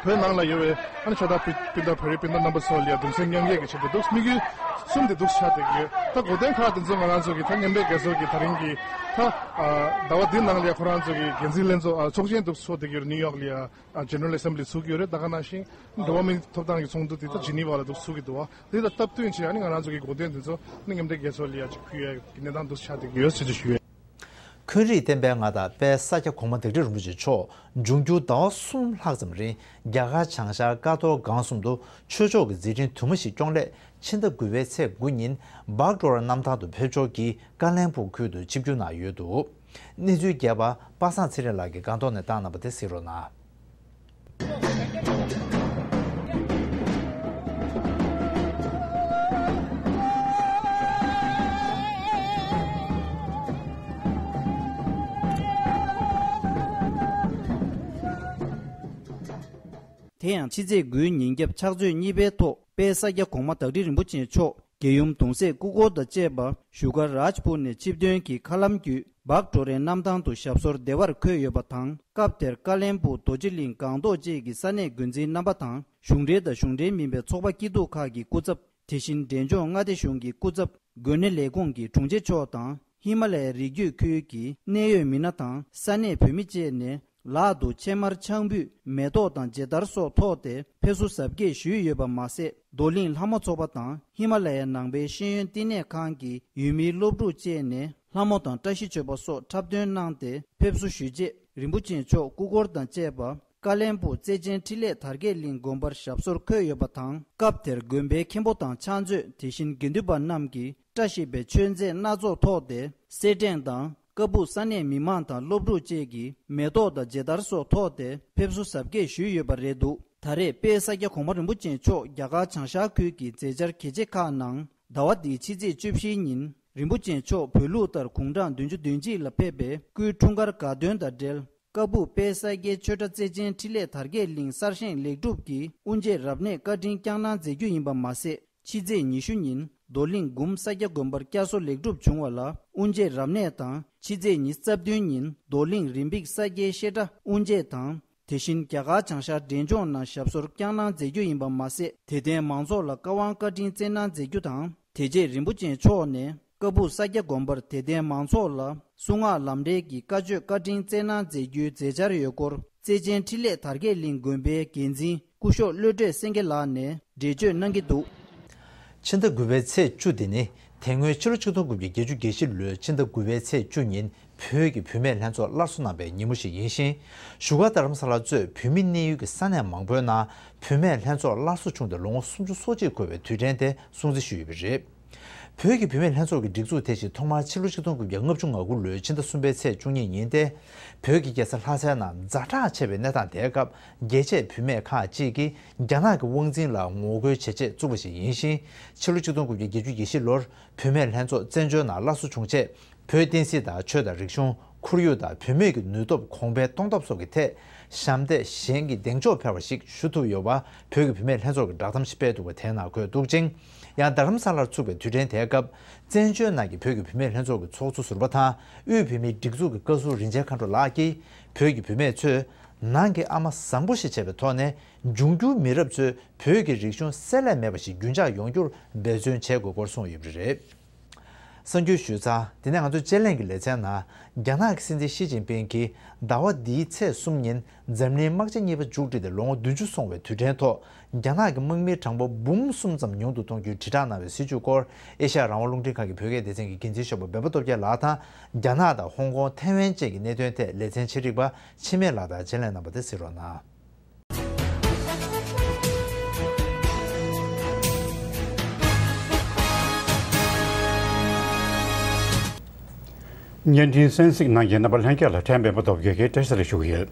བོད་ནང་ལ་ཡོད་པའི་ཨ་ནི་ཤ་སྟག་སྤུན་སྤུན་ཟླ་བོད་རིགས་སྤུན་ཟླ་རྣམ་པ་ཚོ་ལ་ཡ་གདུང་སེམས་མཉམ་སྐྱེད་ཀྱི་ཆེད་དུ་འདུག་དམིགས་ཡུལ་གསུམ་དེ་འདུག་ཆགས་བསྡད་ཀྱི་ཡོད། ད་གོ་དོན་ཁག་དེ་ཚོ་ང་རང་ཚོ་གི་ད་མཉམ་འབྲེལ་རྒྱལ་ཚོགས་ཀྱི་ད་རིང་གི་ད་ཟླ་བ་འདིའི་ནང་ལ་ཡ་ཁོ་རང་ཚོ་གི་འགན་འཛིན་ལྷན་ཚོགས་ཨ་ཚོགས་ཆེན་འདུག་ཚོགས་བསྡད་ཀྱི་ཡོད་རེད། ནིའུ་ཡོག་ལ་ཡ། ཨ་General Assembly ཚུགས་ཀྱི་ཡོད་རེད། ད་ག་ནང་བཞིན་འགྲོ་བ་མིའི་ཐོབ་ཐང་གི་ཚོགས་འདུ་དེ་ད་ཇི་ནི་ཝ་ལ་འདུག་ཚུགས་ཀྱི་འདུག་བ། དེ་ལ་སྟབས་བསྟུན་བྱས་ཨ་ནི་ང་རང་ཚོ་གི་གོ་དོན་དེ་ཚོ་ནི་མཉམ་འབྲེལ་རྒྱལ་ཚོགས་ལ་ཡ་ཅིག་ཕུལ་ཡ་གི་གནས་སྟངས་འདུག་ཆགས་བསྡད་ཀྱི་ཡོད་ཟེར་ཅིག་ཞུ་ཡ། འཁོན་རིགས་བསྟན་པའི་མངའ་བདག་དཔལ་ས་སྐྱ་གོང་མ་བདག་ཁྲི་རིན་པོ་ཆེ་མཆོག་འབྱུང་འགྱུར་ཟླ་བ་གསུམ་ལྷག་ཙམ་རིང་རྒྱ་གར་བྱང་ཤར་ཀ་ཐོག་སྒང་གསུམ་དུ་ཆོས་ཕྱོགས་ཀྱི་མཛད་འཕྲིན་དུ་མ་ཞིག་སྐྱོང་སླད་ཕྱི་ཟླ་དགུ་པའི་ཚེས་དགུ་ཉིན་བག་གྲོ་ར་གནམ་ཐང་དུ་ཕེབས་འབྱོར་གྱིས་ཀ་ལན་སྦུག་ཁུལ་དུ་ཆིབས་བསྒྱུར་གནང་ཡོད་འདུག་གནས་ཚུལ་རྒྱས་པ་པ་སངས་ཚེ་རིང་ལགས་ཀྱིས་སྒང་ཐོག་ནས་བཏང་གནང་བ་དེ་གཟིགས་རོགས་གནང་། དེ་ཡང་ཕྱི་ཚེས་དགུའི་ཉིན་རྒྱབ་ཕྱག་ཚོད་གཉིས་པའི་ཐོག་དཔལ་ས་སྐྱ་གོང་མ་བདག་ཁྲི་རིན་པོ་ཆེ་མཆོག་རྒྱལ་ཡུམ་གདུང་སྲས་སྐུ་འཁོར་དང་བཅས་པ་བཞུགས་སྒར་རཱཇ་པུར་ནས་ཆིབས་ཐོན་གྱིས་མཁའ་ལམ་བརྒྱུད་བག་གྲོ་རའི་གནམ་ཐང་དུ་ཞབས་སོར་བདེ་བར་འཁོད་ཡོད་པ་དང་། སྐབས་དེར་ཀ་ལན་སྦུག་རྡོ་རྗེ་གླིང་སྒང་ཏོག་བཅས་ཀྱི་ས་གནས་འགོ་འཛིན་རྣམ་པ་དང་གཞུང་འབྲེལ་དང་གཞུང་འབྲེལ་མིན་པའི་ཚོགས་པ་སྐྱིད་སྡུག་ཁག་གི་སྐུ་ཚབ། དེ་བཞིན་འབྲས་ལྗོངས་མངའ་སྡེ་གཞུང་གི་སྐུ་ཚབ། དགོན་གནས་ལས་ཁུངས་ཀྱི་དྲུང་ཆེ་མཆོག་དང་ཧི་མ་ལ་ཡའི་རི་རྒྱུད་ཁུལ་གྱི་གནད་ཡོད་མི་སྣ་དང་ས་གནས་བོད་མི་བཅས་ནས་ལག་ཏུ་ཕྱེ་མར་ཆང་ཕུད་མེ་ཏོག་དང་མཇལ་དར་སོགས་ཐོགས་ཏེ་ཕེབས་བསུ་གཟབ་རྒྱས་ཞུས་ཡོད་པ་མ་ཟད། རྡོར་གླིང་ལྷ་མོ་ཚོགས་པ་དང་ཧི་མ་ལ་ཡའི་ནང་པའི་ཤེས་ཡོན་བསྟི་གནས་ཁང་གི་ཡུལ་མིའི་སློབ་ཕྲུག་བཅས་ནས་ལྷ་མོ་དང་བཀྲ་ཤིས་མཆོད་པ་སོགས་འཁྲབ་སྟོན་གནང་སྟེ་ཕེབས་བསུ་ཞུས་རྗེས་རིན་པོ་ཆེ་མཆོག་སྐུ་འཁོར་དང་བཅས་པ། ཀ་ལན་སྦུག་རྩེ་ཆེན་འཕྲིན་ལས་དར་རྒྱས་གླིང་དགོན་པར་ཞབས་སོར་འཁོད་ཡོད་པ་དང་། སྐབས་དེར་དགོན་པའི་མཁན་པོ་དང་ཕྱག་མཛོད། དེ་བཞིན་དགེ་འདུན་པ་རྣམས་ཀྱིས་བཀྲ་ཤིས་པའི་མཆོད་རྫས་སྣ་ཚོགས་ཐོགས་ཏེ་སེར་སྦྲེང་དང་ཀ་སྦུག་ས་གནས་མི་མང་དང་སློབ་ཕྲུག་བཅས་ཀྱིས་མེ་ཏོག་དང་མཇལ་དར་སོགས་ཐོགས་ཏེ་ཕེབས་བསུ་གཟབ་རྒྱས་ཞུས་ཡོད་པ་རེད་འདུག་ད་རེས་དཔལ་ས་སྐྱ་གོང་མ་རིན་པོ་ཆེ་མཆོག་རྒྱ་གར་བྱང་ཤར་ཁུལ་གྱི་མཛད་འཆར་གལ་ཆེ་ཁག་ནང་ཟླ་བ་འདིའི་ཕྱི་ཚེས་བཅུ་བཞིའི་ཉིན་རིན་པོ་ཆེ་མཆོག་བོད་ལུགས་ལྟར་དགུང་གྲངས་བདུན་ཅུ་དོན་གཅིག་ལ་ཕེབས་པའི་སྐུའི་འཁྲུངས་སྐར་དགའ་སྟོན་དང་འབྲེལ། ཀ་སྦུག་དཔལ་ས་སྐྱའི་ཆོས་གྲྭ་རྩེ་ཆེན་འཕྲིན་ལས་དར་རྒྱས་གླིང་གསར་བཞེངས་ལེགས་གྲུབ་ཀྱི་དབུ་འབྱེད་རབ་གནས་བཀའ་དྲིན་བསྐྱངས་གནང་མཛད་རྒྱུ་ཡིན་པ་མ་ཟད། ཕྱི་ཚེས་ཉི་ཤུ་ཉིན་རྡོར་གླིང་འབུམ་ས་སྐྱ་དགོན་པར་བསྐྱར་གསོ་ལེགས་གྲུབ་བྱུང་བ་ལ་དབུ་འབྱེད་རབ་གནས་དང་། ཕྱི་ཚེས་ཉི་ཤུ་རྩ་བདུན་ཉིན་རྡོར་གླིང་རིམ་འབིགས་ས་སྐྱའི་བཤད་གྲྭ་དབུ་འབྱེད་དང་། དེ་བཞིན་རྒྱ་གར་བྱང་ཤར་འབྲས་ལྗོངས་ནང་ཞབས་སོར་བསྐྱངས་གནང་མཛད་རྒྱུ་ཡིན་པ་མ་ཟད། དད་ལྡན་མང་ཚོགས་ལ་བཀའ་དབང་བཀའ་དྲིན་བསྩལ་གནང་མཛད་རྒྱུ་དང་། དེ་རྗེས་རིན་པོ་ཆེ་མཆོག་ནས་ཀ་སྦུག་ས་སྐྱ་དགོན་པར་དད་ལྡན་མང་ཚོགས་ལ་གསུང་ངག་ལམ་འབྲེལ་གྱི་བཀའ་ཆོས་བཀའ་དྲིན་བསྩལ་གནང་མཛད་རྒྱུའི་མཛད་འཆར་ཡོད་སྐོར། རྩེ་ཆེན་འཕྲིན་ལས་དར་རྒྱས་གླིང་དགོན་པའི་འགན་འཛིན་སྐུ་ཞབས་བློ་གྲོས་སེང་གེ་ལགས་ནས་འགྲེལ་བརྗོད་གནང་གི་འདུག་ཕྱི་ཟླ་དགུ་པའི་ཚེས་བཅུ་འདི་ནི་དེ་སྔོན་ཕྱི་ལོ་ཆིག་སྟོང་དགུ་བརྒྱ་བརྒྱད་ཅུ་གྱ་བཞི་ལོའི་ཕྱི་ཟླ་དགུ་པའི་ཚེས་བཅུ་ཉིན་བོད་ཀྱི་བུད་མེད་ལྷན་ཚོགས་སླར་གསོ་གནང་པའི་ཉིན་མོ་ཞིག་ཡིན་ཞིང་། བཞུགས་སྒར་རྡ་རམ་ས་ལ་གཙོས་བོད་མི་གནས་ཡུལ་གྱི་ས་གནས་མང་པོའི་ནང་བུད་མེད་ལྷན་ཚོགས་སླར་གསོ་བྱུང་སྟེ་ལོ་ངོ་སུམ་ཅུ་སོ་གཅིག་འཁོར་བའི་དུས་དྲན་དེ་སྲུང་བརྩི་ཞུས་ཡོད་པ་རེད། བོད་ཀྱི་བུད་མེད་ལྷན་ཚོགས་ཀྱི་སྒྲིག་འཛུགས་དེ་བཞིན་ཐོག་མར་ཕྱི་ལོ་ཆིག་སྟོང་དགུ་བརྒྱ་ལྔ་བཅུ་ང་དགུ་ལོའི་ཕྱི་ཟླ་གསུམ་པའི་ཚེས་བཅུ་གཉིས་ཉིན་ཏེ། བོད་ཀྱི་རྒྱལ་ས་ལྷ་སའི་ནང་ཛ་དྲག་ཆེ་བའི་གནས་སྟངས་དེའི་སྐབས་རྒྱལ་གཅེས་བུད་མེད་ཁག་ཅིག་གིས་རྒྱ་ནག་གི་དབང་འཛིན་ལ་ངོ་རྒོལ་བྱེད་ཆེད་བཙུགས་པ་ཞིག་ཡིན་ཞིང་། ཕྱི་ལོ་ཆིག་སྟོང་དགུ་བརྒྱ་བརྒྱད་ཅུ་གྱ་བཞི་ལོར་བུད་མེད་ལྷན་ཚོགས་བཙན་བྱོལ་ནང་སླར་གསོ་བྱུང་རྗེས། བོད་བསྟན་སྲིད་དང་ཆོས་དང་རིག་གཞུང་། ཁོར་ཡུག་དང་བུད་མེད་ཀྱི་ནུས་སྟོབས་གོང་འཕེལ་གཏོང་ཐབས་སོགས་ཀྱི་ཐད་ཞབས་འདེགས་གཞན་གྱི་གདེང་འཇོག་འཕེར་བ་ཞིག་ཞུ་ཐུབ་ཡོད་པ་བོད་ཀྱི་བུད་མེད་ལྷན་ཚོགས་ཀྱིས་བསྒྲགས་གཏམ་ཞིག་སྤེལ་འདུག་པ་དེའི་ནང་འཁོད་འདུག་ཅིང་། ཡང་རྡ་རམ་ས་ལར་ཚུགས་པའི་དུས་དྲན་དེའི་སྐབས་བཙན་བྱོལ་ནང་གི་བོད་ཀྱི་བུད་མེད་ལྷན་ཚོགས་ཀྱི་ཚོགས་གཙོ་ཟུར་པ་དང་དབུས་བོད་མིའི་སྒྲིག་འཛུགས་ཀྱི་བཀའ་ཟུར་རིན་ཆེན་མཁའ་འགྲོ་ལགས་ཀྱིས་བོད་ཀྱི་བུད་མེད་ཚོས་ནང་གི་ཨ་མ་བཟང་པོ་ཞིག་བྱས་པའི་ཐོག་ནས་འབྱུང་འགྱུར་མི་རབས་ཚོས་བོད་ཀྱི་རིག་གཞུང་བསྲེ་ལྷད་མེད་པ་ཞིག་རྒྱུན་འཇགས་ཡོང་རྒྱུར་འབད་བརྩོན་བྱེད་དགོས་སྐོར་གསུངས་ཡོད་པ་རེད། གསར་འགྱུར་ཞུས་ཚར། དེ་ནས་ང་ཚོའི་དཔྱད་གླེང་གི་ལེ་ཚན་ནང་རྒྱ་ནག་གི་སྲིད་འཛིན་ཞི་ཅིན་ཕིང་གིས་ཟླ་བ་འདིའི་ཚེས་གསུམ་ཉིན་འཛམ་གླིང་དམག་ཆ་གཉིས་པ་མཇུག་བསྒྲིལ་ཏེ་ལོ་ངོ་བདུན་ཅུ་སོང་བའི་དུས་དྲན་ཐོག་རྒྱ་ནག་གི་དམག་མིའི་གྲངས་འབོར་འབུམ་གསུམ་ཙམ་ཉུང་དུ་གཏོང་རྒྱུའི་དྲིལ་བསྒྲགས་གནང་བའི་སྲིད་བྱུས་སྐོར་ཨེ་ཤ་ཡ་རང་དབང་རླུང་འཕྲིན་ཁང་གི་བོད་སྐད་སྡེ་ཚན་གྱི་འགན་འཛིན་གཞོན་པ་འབད་པ་སྟོབས་རྒྱལ་ལགས་དང་རྒྱ་ནག་དང་ཧོང་ཀོང་། ཐའེ་ཝན་བཅས་ཀྱི་གནད་དོན་ཐད་ལེ་ཚན་ཆེད་རིག་པ་འཆི་མེད་ལགས་དང་དཔྱད་གླེང་གནང་བ་དེ་གཟིགས་རོགས་གནང་། བརྙན་འཕྲིན་གསན་གཟིགས་གནང་མཁན་རྣམ་པ་ལྷན་རྒྱས་ལ་ཕྲན་འབད་པ་སྟོབས་རྒྱལ་གྱིས་བཀྲ་ཤིས་བདེ་ལེགས་ཞུ་གི་ཡོད།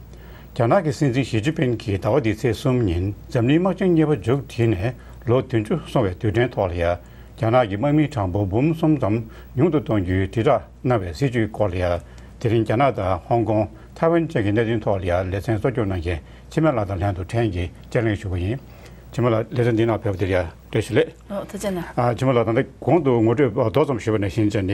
རྒྱ་ནག་གི་སྲིད་འཛིན་ཞི་ཅིན་ཕིན་གྱིས་ཟླ་བ་འདིའི་ཚེས་གསུམ་ཉིན་འཛམ་གླིང་དམག་ཆེན་གཉིས་པ་མཇུག་བསྒྲིལ་ནས་ལོ་བདུན་ཅུ་སོང་བའི་དུས་དྲན་ཐོག་ལ་ཡ། རྒྱ་ནག་གི་དམག་མིའི་གྲངས་འབོར་འབུམ་གསུམ་ཙམ་ཉུང་དུ་གཏོང་རྒྱུའི་དྲིལ་བསྒྲགས་གནང་བའི་སྲིད་ཇུས་སྐོར་ལ་ཡ། དེ་རིང་རྒྱ་ནག་དང་ཧོང་ཀོང་། ཐའེ་ཝན་བཅས་ཀྱི་གནད་དོན་ཐོག་ལ་ཡ་ལེ་ཚན་གཙོ་སྐྱོང་གནང་མཁན་འཆི་མེད་ལགས་དང་ལྷན་དུ་ཕྲན་གྱིས་དཔྱད་གླེང་ཞུ་གི་ཡིན། འཆི་མེད་ལགས། ལེ་ཚན་འདིའི་ནང་ཕེབས་པ་དེར་ཡ་བཀྲ་ཤིས་བདེ་ལེགས། ཨོ། ཐུགས་རྗེ་གནང་། ཨ། འཆི་མེད་ལགས། ད་ལྟ་གོང་དུ་ངོ་སྤྲོད་མདོར་ཙམ་ཞུས་པ་ནང་བཞིན་བྱས་ནས།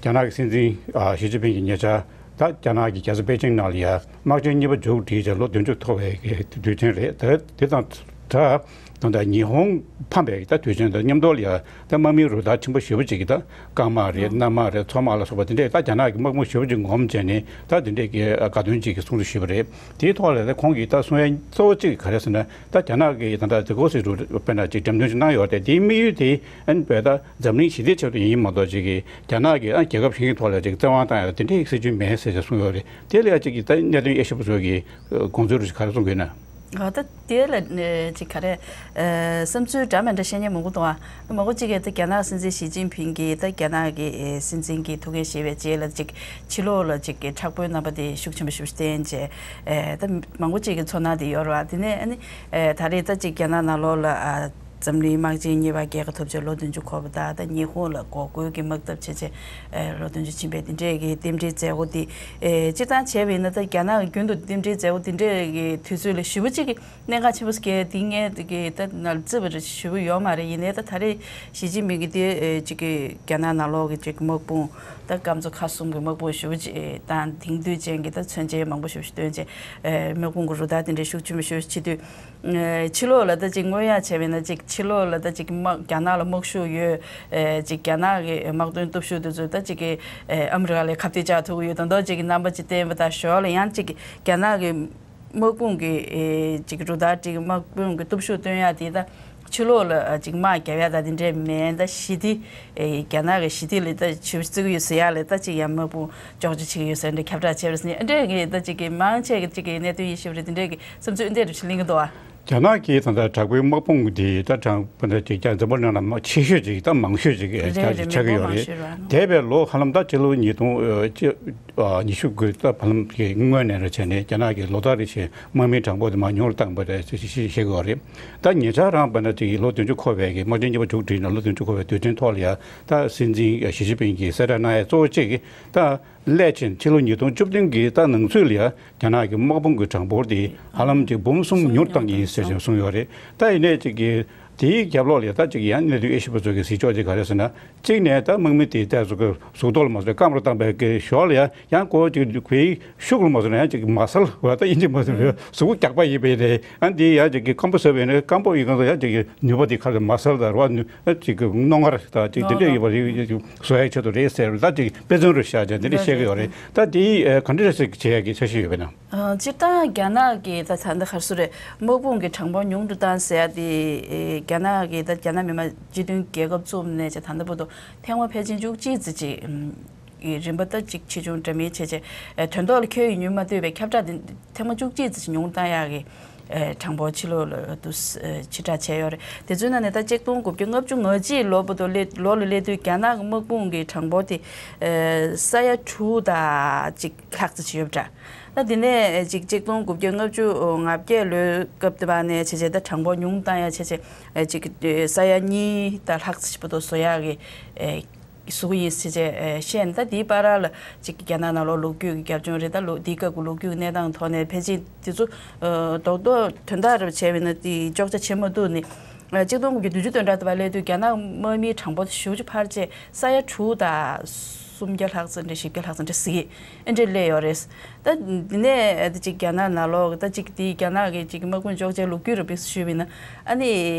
རྒྱ་ནག་གི་སྲིད་འཛིན། ཨ། ཞི་ཅིན་ཕིན་གྱིས་ཉེ་ཆར་ད་རྒྱ་ནག་གི་རྒྱལ་ས་པེ་ཅིང་ནང་ལ་ཡ་དམག་ཆེན་གཉིས་པ་མཇུག་བསྒྲིལ་བྱས་ལོ་བདུན་ཅུ་ཐོག་པའི་དུས་ཆེན་རེད། ད་དེ་དང་སྦྲགས། ད་ལྟ་ཉི་ཧོང་ཕམ་པའི་ད་དུས་ཆེན་དང་མཉམ་དུ་ལ་ཡ་ད་དམག་མིའི་རུ་སྟར་ཆེན་པོ་ཞེ་པོ་ཅིག་གིས་ད་སྐར་མ་རེད། ཨང་། གནམ་དམག་རེད། མཚོ་དམག་ལ་སོགས་པ་དེ་འདྲས་ད་རྒྱ་ནག་གི་དམག་དཔུང་ཞེ་པོ་ཅིག་ངོམ་བྱས་ནས་ད་དེ་འདྲས་ཀྱི་དགའ་སྟོན་ཅིག་གི་གསུང་བཤད་ཞུས་པ་རེད། དེའི་ཐོག་ལ་ད་ཁོང་གིས་ད་གསུང་ཡ་གཙོ་བོ་གཅིག་ག་རེ་ཟེར་ན། ད་རྒྱ་ནག་གིས་ད་ལྟ་དེ་གོ་སི་རུ་དཔེར་ན་ཅིག་འགྲེམས་སྟོན་ཅིག་གནང་ཡོད་རེད། དེའི་དམིགས་ཡུལ་དེ་ཨ་ནི་བས་ད་འཛམ་གླིང་ཞི་བདེའི་ཆེད་དུ་ཡིན་མ་གཏོགས་ཅིག་གིས་རྒྱ་ནག་གིས་ཨ་རྒྱལ་ཁབ་གཞན་གྱི་ཐོག་ལ་ཅིག་བཙན་དབང་བཏང་ཡ་དེ་འདྲའི་སྲིད་ཇུས་མེད་ཟེར་ཅིག་གསུངས་ཡོད་རེད། དེ་ལ་ཡ་ཅིག་གིས་ད་གནད་དོན་དབྱེ་ཞིབ་པ་ཚོ་གིས་དགོངས་ཚུལ་རུ་ག་རེ་གསུང་གི་ཡོད་ན། ཨ། ད་དེ་ལ་ཅིག་ག་རེ། ཨ། བསམ་ཚུལ་འདྲ་མི་འདྲ་བཤད་མཁན་མང་པོ་འདུག་ཨ། མང་པོ་ཅིག་གིས་ད་རྒྱ་ནག་སྲིད་འཛིན་ཞི་ཅིན་ཕིང་གིས་ད་རྒྱ་ནག་གི་སྲིད་འཛིན་གྱི་ཐུགས་འགན་བཞེས་པའི་རྗེས་ལ་ཅིག་ཕྱི་ལོགས་ལ་ཅིག་མཁྲེགས་པོའི་རྣམ་པ་དེ་ཤུགས་ཆེན་པོ་ཞིག་བསྟན་བྱས། ཨ། ད་མང་པོ་ཅིག་གི་ཚོར་སྣང་དེ་ཡོད་རེད་བ། དེ་ནས་ཨ་ནི། ཨ། ད་རེས་ད་ཅིག་རྒྱ་ནག་ནང་ལོགས་ལ། ཨ། འཛམ་གླིང་དམག་ཆེན་གཉིས་པ་རྒྱལ་ཁ་ཐོབ་བྱས་ལོ་བདུན་ཅུ་འཁོར་བ་དང་། ད་ཉི་ཧོང་ལ་འགོག་རྒོལ་གྱི་དམག་འཐབ་བྱས་བྱས། ཨ། ལོ་བདུན་ཅུ་ཕྱིན་པའི་དེ་འདྲས་ཀྱི་རྟེན་འབྲེལ་མཛད་སྒོ་དེ། ཨ། སྤྱིར་བཏང་བྱས་པ་ཡིན་ན་ད་རྒྱ་ནག་གི་རྒྱུན་དུ་རྟེན་འབྲེལ་མཛད་སྒོ་དེ་འདྲས་ཀྱི་དུས་ཚོད་ལ་ཞེ་པོ་ཅིག་གི་གནད་འགག་ཆེན་པོ་ཞིག་གི་དེ་ངས་དེ་གི་ད་ནར་བརྩི་བ་ཞེ་པོ་ཡོད་མ་རེད། ཡིན་ནའི་ད་ད་རེས་ཞི་ཅིན་ཕིང་གིས་དེ། ཨ། ཅིག་གི་རྒྱ་ནག་ནང་ལོགས་ཀྱི་ཅིག་དམག་དཔུང་ད་སྐམ་མཚོ་ཁ་གསུམ་གྱི་དམག་དཔུང་ཞེ་པོ་ཅིག་དང་དེང་དུས་ཅན་གྱི་ད་མཚོན་ཆ་མང་པོ་ཞེ་པོ་ཅིག་བཏོན་བྱས། ཨ། དམག་དཔུང་གི་རུ་སྟར་དེ་འདྲའི་ཤུགས་ཆེན་པོ་ཞེ་པོ་ཅིག་བྱེད་དུས། ཨ། ཕྱི་ལོགས་ལ་ད་ཅིག་དངོས་ཡག་བྱས་པ་ཡིན་ན། ཅིག་ཕྱི་ལོགས་ལ་ད་ཅིག་དམག་རྒྱ་ནག་ལ་དམག་ཤུགས་ཡོད། ཨ། ཅིག་རྒྱ་ནག་གི་དམག་དོན་སྟོབས་ཤུགས་དེ་ཚོ་ད་ཅིག་གི། ཨ། ཨ་མི་རི་ཀ་ལ་ཁ་གཏད་བཅག་ཐུབ་ཀྱི་ཡོད་དོན་དག་ཅིག་གི་རྣམ་པ་ཅིག་བསྟན་པ་དང་། ཞོར་ལ་ཡང་ཅིག་རྒྱ་ནག་གི་དམག་དཔུང་གི། ཨ། ཅིག་རུ་སྟར་ཅིག་དམག་དཔུང་གི་སྟོབས་ཤུགས་སྟོན་ཡག་དེ་ད་ཕྱི་ལོགས་ལ་ཅིག་དམག་རྒྱབ་ཡག་ད་དེ་འདྲས་མིན། ད་ཞི་བདེ། ཨ། རྒྱ་ནག་གི་ཞི་བདེ་ལ་ད་ཞེ་པོ་བརྩི་གི་ཡོད་ཟེར་ཡག་ལ་ད་ཅིག་ཡང་དམག་དཔུང་གཅོག་ཆ་བྱེད་ཀྱི་ཡོད་ཟེར་འདྲ་ཁྱབ་བསྒྲགས་བྱས་པ་རེད་ཟེར་ནས། ཨ། འདྲས་ཀྱི་ད་ཅིག་གི་མང་ཆེ་གི་ཅིག་གི་གནད་དོན་དབྱེ་ཞིབ་རེད། དེ་འདྲས་ཀྱི་བསམ་ཚུལ་ཨ་འདྲས་རེ་ཞིག་གླེང་གི་འདུག་ཨ། རྒྱ་ནག་གིས་ད་ལྟ་དྲག་པོའི་དམག་དཔུང་འདི་ད་དྲང་པོ་ད་ཅིག་ཀྱང་འཛམ་བུ་གླིང་ནང་མང་ཆེ་ཤོས་ཅིག་ད་མང་ཤོས་ཅིག་རེད་རེད། ཆགས་ཀྱི་ཡོད་མང་རེད། ཤོས་རེད། འདས་པའི་ལོ་ཧ་ལམ་ད་སྤྱི་ལོ་ཉིས་སྟོང་། ཨ། ཉི་ཤུ་དགུ་ད་ཧ་ལམ་གྱི་སྔོན་ནས་རེ་བྱས་ནས་རྒྱ་ནག་གིས་ལོ་ལྟར་རེ་བཞིན་དམག་མིའི་གྲངས་འབོར་དེ་མར་ཉུང་རུ་བཏང་པ་རེད་ཅེས་བཤད་ཀྱི་ཡོད་རེད། ད་ཉེ་ཆར་རང་དཔེར་ན་ཅིག་ལོ་བདུན་ཅུ་འཁོར་བའི་གི་དམག་ཆེན་གཉིས་པ་མཇུག་བསྒྲིལ་ནས་ལོ་བདུན་ཅུ་འཁོར་བའི་དུས་དྲན་ཐོག་ལ་ཡ། ད་སྲིད་འཛིན་ཞི་ཅིན་ཕིང་གིས་གསལ་བསྒྲགས་གནང་ཡ་གཙོ་བོ་གཅིག་གི་ད་སླད་ཕྱིན་ཕྱི་ལོ་ཉིས་སྟོང་བཅུ་བདུན་གྱི་ད་ནང་ཚུད་ལ་ཡ་རྒྱ་ནག་གི་དམག་དཔུང་གི་གྲངས་འབོར་དེ་ཧ་ལམ་ཅིག་འབུམ་གསུམ་ཉུང་རུ་བཏང་གི་ཡིན་ཟེར་ཞིང་གསུངས་ཡོད་རེད། ད་ཡིན་ནའི་ཅིག་གི་དེའི་རྒྱབ་ལོགས་ལ་ད་ཅིག་ཡང་གནད་དོན་དབྱེ་ཞིབ་པ་ཚོ་གིས་གཟིགས་ཕྱོགས་ཅིག་ག་རེ་ཟེར་ན། གཅིག་ནས་ད་དམག་མི་དེ་ད་གཟུགས་གཟུགས་ཐོག་ལ་མ་སོང་སྐམ་རུ་བཏང་པའི་གི་ཞོར་ལ་ཡང་ཡང་ཁོ་ཅིག་བོད་ཤུགས་ལ་མ་སོང་ན་ཡང་ཅིག་མ་སལ་བ་ད་ཨིན་ཇི་མ་སོང་བའི་གཟུགས་པོ་རྒྱགས་པ་ཡིན་པས་རེད། ཨ། འདི་ཡང་ཅིག་གི་སྐམ་པོ་བཟོས་པས་ནས་སྐམ་པོ་ཡིན་གང་ཡང་ཅིག་གི་ནུས་པ་དེ་ཁ་ལ་མ་སལ་ད་ར་བ་ནུས་ཅིག་གི་རྣོ་ངར་ད་ཅིག་དེ་འདྲས་ཡོད་པ་རེད། བཟོ་ཡའི་ཆེད་དུ་རེད་ཟེར་ད་ཅིག་དཔེ་མཚོན་རུ་བཞག་བྱས་དེ་འདྲས་བཤད་གི་ཡོད་རེད། ད་དེ་ག་འདྲས་ཞིག་བྱེད་ཡ་གི་འཆར་གཞི་ཡོད་པས་ན། ཨ། སྤྱིར་བཏང་རྒྱ་ནག་གིས་ད་ད་ལྟ་ག་རེ་ཟེར་རེད། དམག་དཔུང་གི་གྲངས་འབོར་ཉུང་དུ་བཏང་ཟེར་ཡ་དེ། ཨེ། རྒྱ་ནག་གིས་ད་རྒྱ་ནག་མི་དམངས་སྤྱི་མཐུན་རྒྱལ་ཁབ་བཙུགས་ནས་བྱས་ད་ལྟ་བར་དུ་ཐེངས་མ་ཕལ་ཆེར་བཅུ་གཅིག་ཙམ་ཅིག་ཨམ། གི་རིམ་པ་ད་ཅིག་ཆེ་ཆུང་འདྲ་མིན་བྱས་བྱས། ཨེ། དོན་ཐོག་ལ་ཁྱོན་ཡོད་ཉུང་མ་ལྟོས་པའི་ཁྱབ་བསྒྲགས་དེ་ཐེངས་མ་བཅུ་གཅིག་ཙམ་ཅིག་ཉུང་བཏང་ཡག་གི། ཨེ། གྲངས་འབོར་ཕྱི་ལོགས་ལ་དུ། ཨེ། ཕྱིར་བསྒྲགས་བྱས་ཡོད་རེད། དེ་ཚོའི་ནང་ནས་ད་ཆིག་སྟོང་དགུ་བརྒྱ་ལྔ་བཅུ་ང་གཅིག་ལོ་བར་དུ་སླེབས་ལོ་ལ་སླེབས་དུས་རྒྱ་ནག་གི་དམག་དཔུང་གི་གྲངས་འབོར་དེ། ཨེ། ས་ཡ་དྲུག་དང་ཅིག་ལྷག་ཙམ་ཅིག་ཡོད་པ་འདྲ། ད་དེ་ནས་ཅིག་ཆིག་སྟོང་དགུ་བརྒྱ་ལྔ་བཅུ་ང་བརྒྱད་ལོའི་སྐབས་དེ་བ་ནས་བྱས་བྱས་ད་གྲངས་འབོར་ཉུང་བཏང་ཡ་བྱས་བྱས། ཨེ། ཅིག་ས་ཡ་གཉིས་དང་ལྷག་ཙམ་ཞིག་བར་དུ་བཟོ་ཡག་གི། ཨེ། བཟོ་གི་ཡིན་ཟེར་བྱས། ཨེ། བཤད་ནས། ད་དེའི་བར་ལ་ཅིག་རྒྱ་ནག་ནང་ལོགས་ལོ་རྒྱུས་ཀྱི་རྒྱབ་ལྗོངས་རེད། ད་ལོ་དེའི་སྐབས་ཀྱི་ལོ་རྒྱུས་ཀྱི་གནས་སྟངས་ཐོག་ནས་ཕལ་ཆེར་དེ་ཚོ། ཨེ། རྡོག་རྡོག་དོན་དག་རེ་བྱས་པ་ཡིན་ན་དེ་འཁྱོག་ཆ་བྱེད་མ་ཐུབ་ནས། ཨེ། ཆིག་སྟོང་དགུ་བརྒྱ་བདུན་ཅུ་དོན་གྲངས་དེ་བ་སླེབས་དུས་རྒྱ་ནག་དམག་མིའི་གྲངས་འབོར་དེ་ཞེ་པོ་ཅིག་འཕར་བྱས་ས་ཡ་དྲུག་དང་སུམ་བརྒྱ་ལྷག་ཙམ་འདྲ། བཞི་བརྒྱ་ལྷག་ཙམ་འདྲ་ཟེར་གི་ཨེ་འདྲས་སླེབས་ཡོད་རེད། ད་འདི་ནས་ཅིག་རྒྱ་ནག་ནང་ལོགས་ད་ཅིག་དེ་རྒྱ་ནག་གི་ཅིག་དམག་དཔུང་འཁྱོག་ཆའི་ལོ་རྒྱུས་རུ་དཔེ་ཞུས་པ་ཡིན་ན། ཨ་ནི་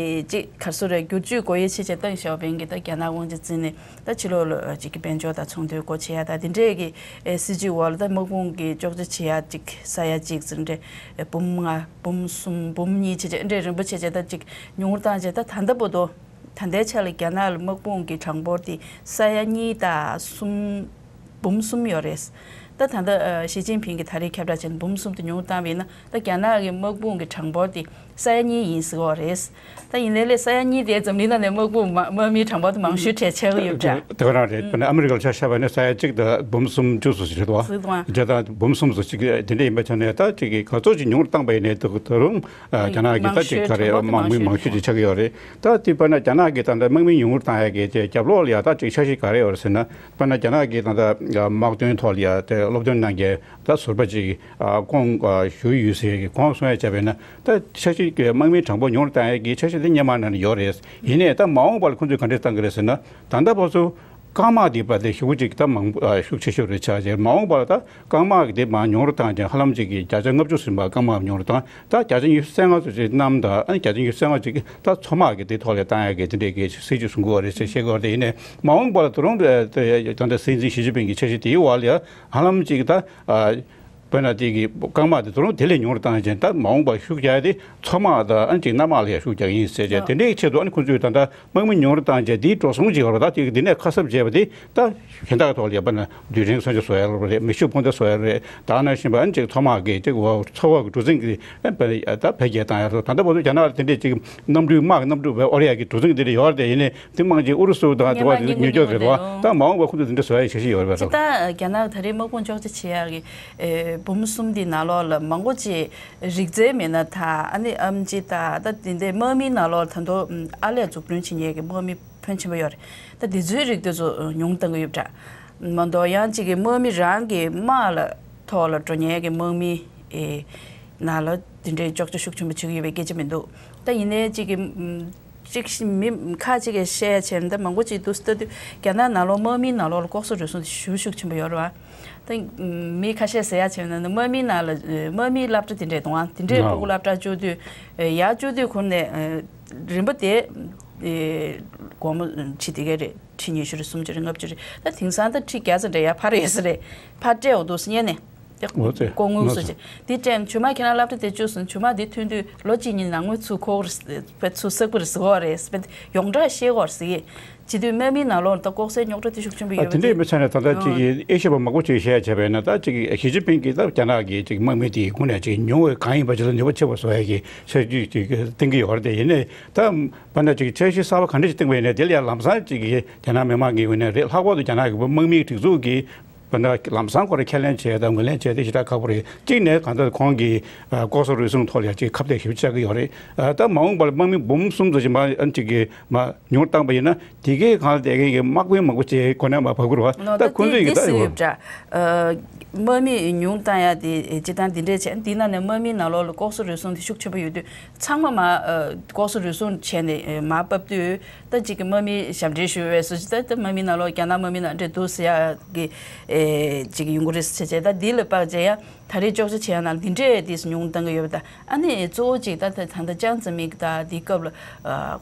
ཅིག་ག་རེ་ཟེར་རེད། བསྒྱུར་བཅོས་སྒོ་དབྱེ་བྱས་བྱས་ཏེང་ཞའོ་ཕིང་གིས་ད་རྒྱ་ནག་དབང་ཆ་བརྩིས་ནས་ད་ཕྱི་ལོགས་ལ་ཅིག་གི་དཔལ་འབྱོར་དང་ཚོང་དོན་སྒོ་ཕྱེ་ཡ་ད་དེ་འདྲས་ཀྱི་ཨེ་སྲིད་ཇུས་འོག་ལ་ད་དམག་དཔུང་གི་འཁྱོག་ཆ་བྱེད་ཡ་ཅིག་ས་ཡ་གཅིག་ཙམ་འདྲ། ཨེ་འབུམ་ལྔ་འབུམ་གསུམ་འབུམ་གཉིས་བྱས་བྱས་ཨེ་འདྲས་རིམ་པ་བྱས་བྱས་ད་ཅིག་ཉུང་རུ་བཏང་བྱས། ད་ད་ལྟ་བར་དུ་ད་ལྟའི་ཆ་ལ་རྒྱ་ནག་ལ་དམག་དཔུང་གི་གྲངས་འབོར་དེ་ས་ཡ་གཉིས་དང་གསུམ། འབུམ་གསུམ་ཡོད་རེད། ད་ད་ལྟ་ཨ་ཞི་ཅིན་ཕིང་གིས་ད་རེས་ཁྱབ་བསྒྲགས་བྱས་ནས་འབུམ་གསུམ་དུ་ཉུང་བཏང་བ་ཡིན་ན། ད་རྒྱ་ནག་གི་དམག་དཔུང་གི་གྲངས་འབོར་དེ་ ས་ཡ་གཉིས་ཡིན་ཟེར་བ་རེད། ད་ཡིན་ནའི་ལས་ས་ཡ་གཉིས་དེ་འཛམ་གླིང་ནང་ནས་དམག་དཔུང་མ་དམག་མི་གྲངས་འབོར་དུ་མང་ཤོས་གྲས་ཆགས་ཀྱི་ཡོད་པ་འདྲ། དེ་ག་རང་རེད། དཔེར་ན་ཨ་མི་རི་ཀ་ལ་ཆ་བཞག་པ་ཡིན་ན་ས་ཡ་གཅིག་དང་འབུམ་སུམ་ཅུ་སོ་ཞིག་རེད་བ། སོ་དང་། བརྒྱ་དང་འབུམ་གསུམ་སོ་གཅིག་དེ་འདྲ་ཡིན་པ་ཆ་ནས་ད་ཅིག་གི་ག་ཚོད་ཅིག་ཉུང་རུ་བཏང་པ་ཡིན་ནའི་ད་ད་རུང་རྒྱ་ནག་གི་ད་ཅིག་ག་རེ་དམག་མི་མང་ཤོས་ཅིག་ཆགས་ཀྱི་ཡོད་རེད། ད་དེ་དཔེར་ན་རྒྱ་ནག་གི་ད་ལྟ་དམག་མི་ཉུང་རུ་བཏང་ཡ་གི་རྒྱབ་ལོགས་ལ་ཡ་ད་ཅིག་འཆར་གཞི་ག་རེ་ཡོད་རེད་ཟེར་ན། དཔེར་ན་རྒྱ་ནག་གི་ད་ལྟ་དམག་དོན་ཐོག་ལ་ཡ་དེ་སློབ་སྟོན་གནང་མཁན་ད་ཟུར་པ་ཅིག་ཁོང་ཞུ་ཡི་ཡོད་ཟེར་གི་ཁོང་གསུང་ཡ་བྱས་པ་ཡིན་ན། ད་འཆར་གཞི་གི་དམག་མིའི་གྲངས་འབོར་ཉུང་རུ་བཏང་ཡ་གི་འཆར་གཞི་དེ་སྔོན་མ་ནས་ཡོད་རེད། ཡིན་ནའི་ད་མ་འོངས་པར་ཁོང་ཚོས་ག་འདྲས་བཏང་གི་རེད་ཟེར་ན། ད་ལྟ་བར་དུ་རྐང་དམག་དེ་པ་དེ་ཤུགས་ཅིག་ད་མང་པོ་ཤུགས་ཆེ་ཤོས་རེད་ཆགས་ཅེ། མ་འོངས་པར་ད་རྐང་དམག་གི་དེ་མར་ཉུང་རུ་བཏང་ཅེ། ཧ་ལམ་ཅིག་གི་བརྒྱ་ཆ་ལྔ་བཅུ་ཟིན་པ་རྐང་དམག་ཉུང་རུ་བཏང་། ད་བརྒྱ་ཆ་ཉི་ཤུ་རྩ་ལྔ་ཙམ་ཅིག་གནམ་དང་ཨ་ནི་བརྒྱ་ཆ་ཉི་ཤུ་རྩ་ལྔ་ཅིག་ད་མཚོ་དམག་གི་དེ་ཐོག་ལ་བཏང་ཡ་གི་དེ་འདྲས་གི་སྲིད་ཇུས་བཟུང་གི་ཡོད་རེད་ཟེར་བཤད་གི་ཡོད་རེད། ཡིན་ནའི་མ་འོངས་པར་ད་རུང་ད་ལྟ་སྲིད་འཛིན་ཞི་ཅིན་ཕིང་གི་འཆར་གཞི་དེའི་འོག་ལ་ཡ་ཧ་ལམ་ཅིག་ད་དཔེར་ན་དེ་གི་རྐང་དམག་དེ་ད་རུང་དེ་ལས་ཉུང་རུ་བཏང་ཅེ། ད་མ་འོངས་པར་ཤུགས་རྒྱག་ཡ་དེ་མཚོ་དམག་དང་ཨ་ནི་ཅིག་གནམ་དམག་ལ་ཡ་ཤུགས་རྒྱག་གི་ཡིན་ཟེར་ཅེ། དེ་འདྲའི་ཆེད་དུ་ཨ་ནི་ཁོང་ཚོས་ད་ལྟ་དམག་མི་ཉུང་རུ་བཏང་བྱས་དེའི་འགྲོ་སོང་ཅིག་ཡོད་རེད། ད་དེ་འདི་ནས་ཁ་གསབ་བྱས་པ་དེ་ད་གཞན་དག་ཐོག་ལ་ཡོད་པ་ན་རྡུལ་ཕྲན་སོན་ཆ་བཟོ་ཡ་ལ་རེད། མེ་ཤུགས་འཕུར་མདའ་བཟོ་ཡ་ལ་རེད། ད་ནང་བཞིན་པ་ཨ་ནི་ཅིག་མཚོ་དམག་གི་ཅིག་འོ་མཚོ་འོག་གི་གྲུ་གཟིངས་ཀྱི་ད་འཕེལ་རྒྱས་བཏང་ཡ་རེད། ད་ལྟ་བར་དུ་རྒྱ་ནག་ལ་དེ་འདྲས་ཅིག་གནམ་གྲུའི་དམག་གི་གནམ་གྲུ་བའི་དབོར་ཡ་གི་གྲུ་གཟིངས་དེ་འདྲས་ཡོད་རེད། དེ་ཡིན་ནའི་དེ་མང་ཆེ་ཨུ་རུ་སུ་དང་དེ་བ་ཉུང་ཉུང་རེད་བ། ད་མ་འོངས་པ་ཁོང་ཚོ་དེ་འདྲས་བཟོ་ཡ་ཡི་འཆར་གཞི་ཡོད་རེད་པ། ད་རྒྱ་ནག་ད་རེས་དམག་དཔུང་གཅོག་ཆ་བྱེད་ཡ་གི་འབུམ་གསུམ་དེའི་ནང་ལོགས་ལ་མང་པོ་ཅིག་རིག་རྩལ་མེད་ན་ད་ཨ་ནི་ཨམ་ཆི་ད་ད་དེ་འདྲའི་དམག་མིའི་ནང་ལོགས་ད་དུང་ཨ་ལས་འཛུགས་སྐྲུན་བྱེད་མཁན་གྱི་དམག་མི་ཕོན་ཆེན་པོ་ཡོད་རེད། ད་དེ་ཚོའི་རིགས་དེ་ཚོ་ཉུང་བཏང་གི་ཡོད་པ་འདྲ། མ་གཏོགས་ཡང་གཅིག་གི་དམག་མི་རང་གི་དམག་ལ་ཐོག་ལ་འགྲོ་མཁན་གྱི་དམག་མི་ཨེ་ནང་ལ་དེ་འདྲའི་གཅོག་ཆ་ཤུགས་ཆེན་པོ་བྱེད་ཀྱི་ཡོད་པའི་སྐད་ཆ་མི་འདུག་ད་ཡིན་ནའི་གཅིག་གི་གཅིག་མི་ཁ་ཅིག་གིས་བཤད་ཡ་བྱས་ན་ད་མང་པོ་ཅིག་འདུག་ལྟ་དུས་རྒྱ་ནག་ནང་ལོགས་དམག་མིའི་ནང་ལོགས་ལ་ལྐོག་ཟ་རུལ་སུངས་དེ་ཞེ་པོ་ཤུགས་ཆེན་པོ་ཡོད་རེད་བ། ད་མི་ཁ་ཤས་ཟེར་ཡ་བྱས་ན་དམག་མིའི་ནང་ལ་དམག་མིའི་སློབ་གྲྭ་དེ་འདྲས་གཏོང་བ་དེ་འདྲས་ཕྲུ་གུ་སློབ་གྲྭ་བཅུག་དུས་ཡར་བཅུག་དུས་ཁུར་ནས་རིན་པ་དེ་སྒོར་མོ་ཁྲི་དེ་ག་རེད། ཁྲི་ཉི་ཤུ་རེད། སུམ་ཅུ་རེད། ལྔ་བཅུ་རེད། ད་དེང་སང་ད་ཁྲི་བརྒྱ་ཙམ་འདྲ་ཡར་འཕར་ཡོད་ས་རེད། ཕར་སྤྲད་འོ་འདུག་སྙན་ནས། འོ་ཙེ། ལྐོག་དངུལ་སོ་ཅིག་དེ་སྤྲད་ཆུ་མ་ཁྱེད་རང་སློབ་གྲྭ་དེ་བཅུག་སོང་། ཆུ་མ་དེ་ཐོན་དུས་ལོ་གཅིག་གཉིས་ནང་ངོས་ཚུར་ཁོག་རེད། ཚུར་བསགས་པ་རེད་ཟེར་གོ་རེད། ཡོངས་གྲགས་ཤེས་གོ་རེད་ཟེར་གི། བྱེད་དུས་དམག་མིའི་ནང་ལོགས་ལ་ད་ལྐོག་ཟའི་རྙོག་དྲ་དེ་ཤུགས་ཆེན་པོ་ཡོད་པ་དེ་འདྲའི་མི་ཚང་ནས་ད་ལྟ་ཅིག་གི་ཨེ་ཤི་ཡ་པ་མང་པོ་ཅིག་བཤད་ཡ་བྱས་པ་ཡིན་ན། ད་ཅིག་གི་ཞི་ཅིན་ཕིང་གིས་ད་རྒྱ་ནག་གི་ཅིག་དམག་མི་དེ་ཁོང་ནས་ཅིག་ཉུང་བའི་གང་ཡིན་པ་ཅིག་ལ་ནུས་པ་ཆེ་བ་བཟོ་ཡ་གི་འཆར་གཞི་ཅིག་བཏིང་གི་ཡོད་རེད། དེ་ཡིན་ནའི་ད་བར་ན་ཅིག་འཆར་གཞི་གསར་པ་ག་འདྲ་ཅིག་བཏིང་བ་ཡིན་ནའི་དེ་ལ་ཡང་ལམ་སང་ཅིག་གི་རྒྱ་ནག་མི་དམངས་ཀྱི་ངོས་ནས་རེད། ལྷག་པར་དུ་རྒྱ་ནག་གི་དམག་མིའི་སྒྲིག་འཛུགས་ཀྱི་བར་ན་ལམ་སང་ཁོ་རང་ཁས་ལེན་བྱས་དང་ངོས་ལེན་བྱས་ཏེ་ཞེ་དྲག་ཁག་པོ་རེད། གཅིག་ནས་གང་ལྟར་ཁོང་གིས་ལྐོག་ཟ་རུལ་སུངས་ཐོག་ལ་ཡང་ཅིག་ཁ་གཏད་ཞེ་པོ་བཅག་གི་ཡོད་རེད། ད་མ་འོངས་པར་དམག་མི་འབུམ་གསུམ་ཙམ་ཞིག་མ་ཅིག་གི་མ་ཉུང་བཏང་པ་ཡིན་ན། དེ་གའི་སྒང་ལ་བསྡད་མཁན་གྱི་དམག་དཔོན་མང་པོ་ཅིག་གོ་གནས་མར་བབས་ཀྱི་རེད་བ། ད་ཁོང་ཚོས་ཡིན་གྱི་ད་ཡོད། དམག་མི་ཉུང་བཏང་ཡ་དེ་སྤྱིར་བཏང་འདི་འདྲས་བྱས། འདི་ནང་ནས་དམག་མིའི་ནང་ལོགས་ལ་ལྐོག་ཟ་རུལ་སུངས་དེ་ཤུགས་ཆེན་པོ་ཡོད་དུས་ཚང་མ་མར་ལྐོག་ཟ་རུལ་སུངས་བྱས་ནས་མར་ཕབ་དུས། ད་ཅིག་གི་དམག་མི་ཞབས་འདྲེན་ཞུ་བའི་སུ་ཅིག་ད་ད་དམག་མིའི་ནང་ལོགས་རྒྱ་ནག་དམག་མི་ནང་འདྲས་འདུག་ཟེར་ཡ་གི་ཅིག་ཡོང་གི་རེད་ཟེར་བྱས། ད་འདི་ལ་དཔག་བྱས་ཡ། ད་རེས་གཅོག་ཆ་བྱེད་ཡ་ནང་འདི་འདྲས་དེ་ཉུང་བཏང་གི་ཡོད་པ་དང་། ཨ་ནི་གཙོ་བོ་གཅིག་ད་ད་ད་ལྟ་ཅང་ཙེ་མིན་གྱི་ད་འདིའི་སྐབས་ལ་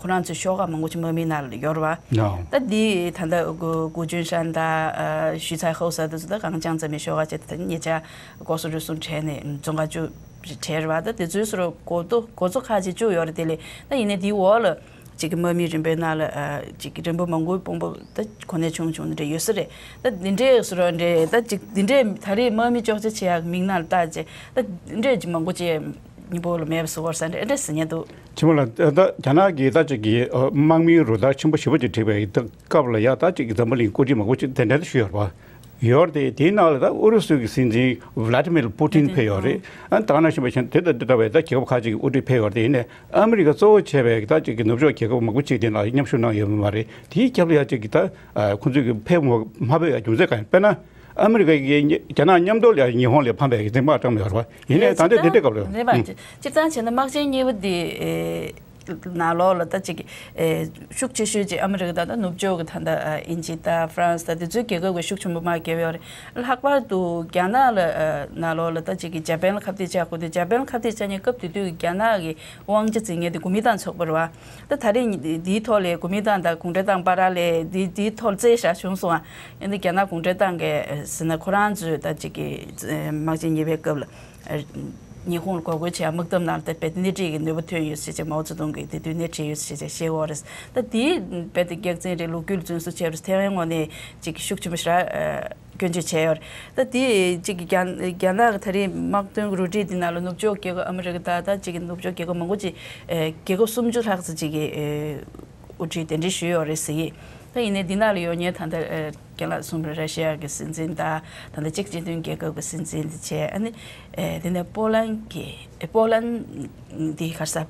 ཁོ་རང་ཚོའི་ཤོག་ཁག་མང་པོ་ཅིག་དམག་མིའི་ནང་ལ་ཡོད་རེད་བ། ད་འདི་ད་ལྟ་གུ་གུ་ཅུན་ཧྲན་དང་ཞུས་ཚའེ་ཧོ་ཟེར་དེ་ཚོ་ད་གང་ཅང་ཙེ་མིན་ཤོག་ཁག་བྱས། ད་ཉེ་ཆར་ལྐོག་ཟ་རུལ་སུངས་བྱས་ནས་རྫོང་ཁག་བཅུ་བྲལ་རེད་བ། ད་དེ་ཚོའི་སོ་རོ་འགོ་ཐོག་འགོ་གཙོ་ཁག་ཅིག་བཅུ་ཡོད་རེད། དེ་ལས་ད་ཡིན་ནའི་འདིའི་འོག་ལ། གཅིག་གི་དམག་མི་རིམ་པའི་ནང་ལ་ཨ་གཅིག་གི་རིམ་པ་མང་པོའི་དཔུང་པ་ད་གོ་གནས་ཆུང་ཆུང་འདྲ་ཡོད་ས་རེད། ད་འདི་འདྲའི་བཟོ་འདྲ་འདྲ་ད་གཅིག་འདི་འདྲའི་ད་རེས་དམག་མི་གཅོག་ཆ་བྱེད་ཡག་མིག་ནང་ལ་བལྟས་རྗེས་ད་འདི་འདྲའི་ཅིག་མང་པོ་ཅིག་མི་འབོར་ལ་མེད་པ་བཟོ་བར་ས་འདྲ་འདྲ་ཟེར་ཉན་འདུག་ཆེན་མོ་ལ་ད་རྒྱ་ནག་གིས་ད་གཅིག་གི་ཨ་དམག་མིའི་རུ་སྟར་ཆེན་པོ་ཞེ་པོ་ཅིག་བསྒྲིགས་པའི་སྐབས་ལ་ཡ་ད་གཅིག་གི་འཛམ་བུ་གླིང་སྐུ་མགྲོན་མང་པོ་ཅིག་གདན་འདྲེན་ཞུས་ཡོད་རེད་པ། ཡོད་རེད་དེ། དེའི་ནང་ལ་ད་ཨུ་རུ་སུ་གི་སྲིད་འཛིན་ཝི་ལ་ཏི་མིར་པུ་ཏིན་ཕེབས་ཡོད་རེད། ཨ་ད་ག་ནང་བཞིན་པ་བཞིན་དེ་དང་དེ་འདྲ་བའི་ད་རྒྱལ་ཁབ་ཁག་ཅིག་གི་དབུ་ཁྲིད་ཕེབས་ཡོད་རེད་དེ། ཡིན་ནའི་ཨ་མི་རི་ཀ་གཙོ་བོ་བྱས་པའི་ད་ཅིག་གི་ནུབ་ཕྱོགས་རྒྱལ་ཁབ་མང་པོ་ཅིག་དེ་ནང་མཉམ་ཞུགས་གནང་ཡོད་མ་རེད། དེའི་རྒྱབ་ལ་ཡ་ཅིག་གི་ད་ཁོང་ཚོས་གི་ཕེབས་མ་མ་ཕེབས་ཡ་རྒྱུ་མཚན་གང་ཡིན། དཔེར་ན་ཨ་མི་རི་ཀ་གི་རྒྱ་ནག་མཉམ་དུ་ལ་ཡ་ཉི་ཧོང་ལ་ཕམ་པའི་གི་དེ་མ་བཀྲམ་ཡོད་རེད་པ། ཡིན་ནའི་ད་ལྟ་དེ་འདྲའི་སྐབས་ལ་རེད་པ། སྤྱིར་བཏང་བྱས་ན་དམག་ཆེན་གཉིས་པ་དེ། ནང་ལོགས་ལ་ད་ཅིག་ཨེ་ཤུགས་ཆེ་ཤོས་ཅིག་ཨ་མི་རི་ཀ་དང་ད་ནུབ་ཕྱོགས་ཀྱི་ད་ལྟ་ཨ་དབྱིན་ཇི་དང་ཧྥ་རན་སི་དང་དེ་ཚོའི་རྒྱལ་ཁབ་ཀྱིས་ཤུགས་ཆེན་པོ་དམག་བརྒྱབ་ཡོད་རེད། ལྷག་པར་དུ་རྒྱ་ནག་ལ་ཨ་ནང་ལོགས་ལ་ད་ཅིག་གི་འཇར་པན་ལ་ཁ་གཏད་བཅག་དགོས་དུས། འཇར་པན་ལ་ཁ་གཏད་བཅག་མཁན་སྐབས་དེ་དུས་ཀྱི་རྒྱ་ནག་གི་དབང་ཆ་འཛིན་མཁན་དེ་གོ་མིན་ཏང་ཚོགས་པ་རེད་བ། ད་ད་རེས་འདིའི་ཐོག་ལ་གོ་མིན་ཏང་དང་གུང་ཁྲན་ཏང་བར་ལ་འདི་འདིའི་ཐོག་ལ་རྩོད་ཡ་བྱུང་སོང་ཨ། ཡིན་ནའི་རྒྱ་ནག་གུང་ཁྲན་ཏང་གིས་ཟེར་ན་ཁོ་རང་ཚོས་ད་ཅིག་གི་དམག་ཆེན་གཉིས་པའི་སྐབས་ལ། ཉི་ཧོང་ལ་འགོག་རྒོལ་བྱེད་ཡ་དམག་འཐབ་ནང་ལ་དེ་རྦད་དེ་སྣེ་ཁྲིད་ཀྱི་ནུས་པ་ཐོན་ཡོད་ཟེར་བྱས། མའོ་ཙེ་ཏུང་གིས་དེ་དུས་སྣེ་ཁྲིད་ཡོད་ཟེར་བྱས་བཤད་ཡོད་རེད། ད་དེའི་རྦད་དེ་རྒྱག་འཛིན་རེད། ལོ་རྒྱུས་ལ་རྫུན་བཟོ་བྱས་རེད། ཐའེ་ཝན་ངོས་ནས་ཅིག་ཤུགས་ཆེན་པོ་ཞེ་དྲག་ སྐྱོན་བརྗོད་བྱས་ཡོད་རེད། ད་དེ་གཅིག་གི་རྒྱ་རྒྱ་ནག་གི་ད་རེས་དམག་དོན་གྱི་རུ་སྒྲིག་འདི་ནང་ལ་ནུབ་ཕྱོགས་རྒྱལ་ཁབ་ཨ་མི་རི་ཀ་དང་ད་གཅིག་གི་ནུབ་ཕྱོགས་རྒྱལ་ཁབ་མང་པོ་ཅིག་ཨེ་རྒྱལ་ཁབ་སུམ་ཅུ་ལྷག་ཙམ་ཅིག་གི་ཨེ་དབུ་ཁྲིད་གདན་འདྲེན་ཞུས་ཡོད་རེད་ཟེར་གྱི། ད་ཡིན་ནའི་འདི་ནང་ལ་ཡོད་མཁན་ད་ལྟ་ཨེ་རྒན་ལགས་གསུངས་པའི་ར་ཤི་ཡ་གི་སྲིད་འཛིན་དང་ད་ལྟ་ཅེཀ་སྤྱི་མཐུན་རྒྱལ་ཁབ་ཀྱི་སྲིད་འཛིན་འདི་བྱས། ཨ་ནི་ཨེ་དེ་ནས་པོ་ལན་གྱི་ཨེ་པོ་ལན་འདི་ག་རེ་ཟ་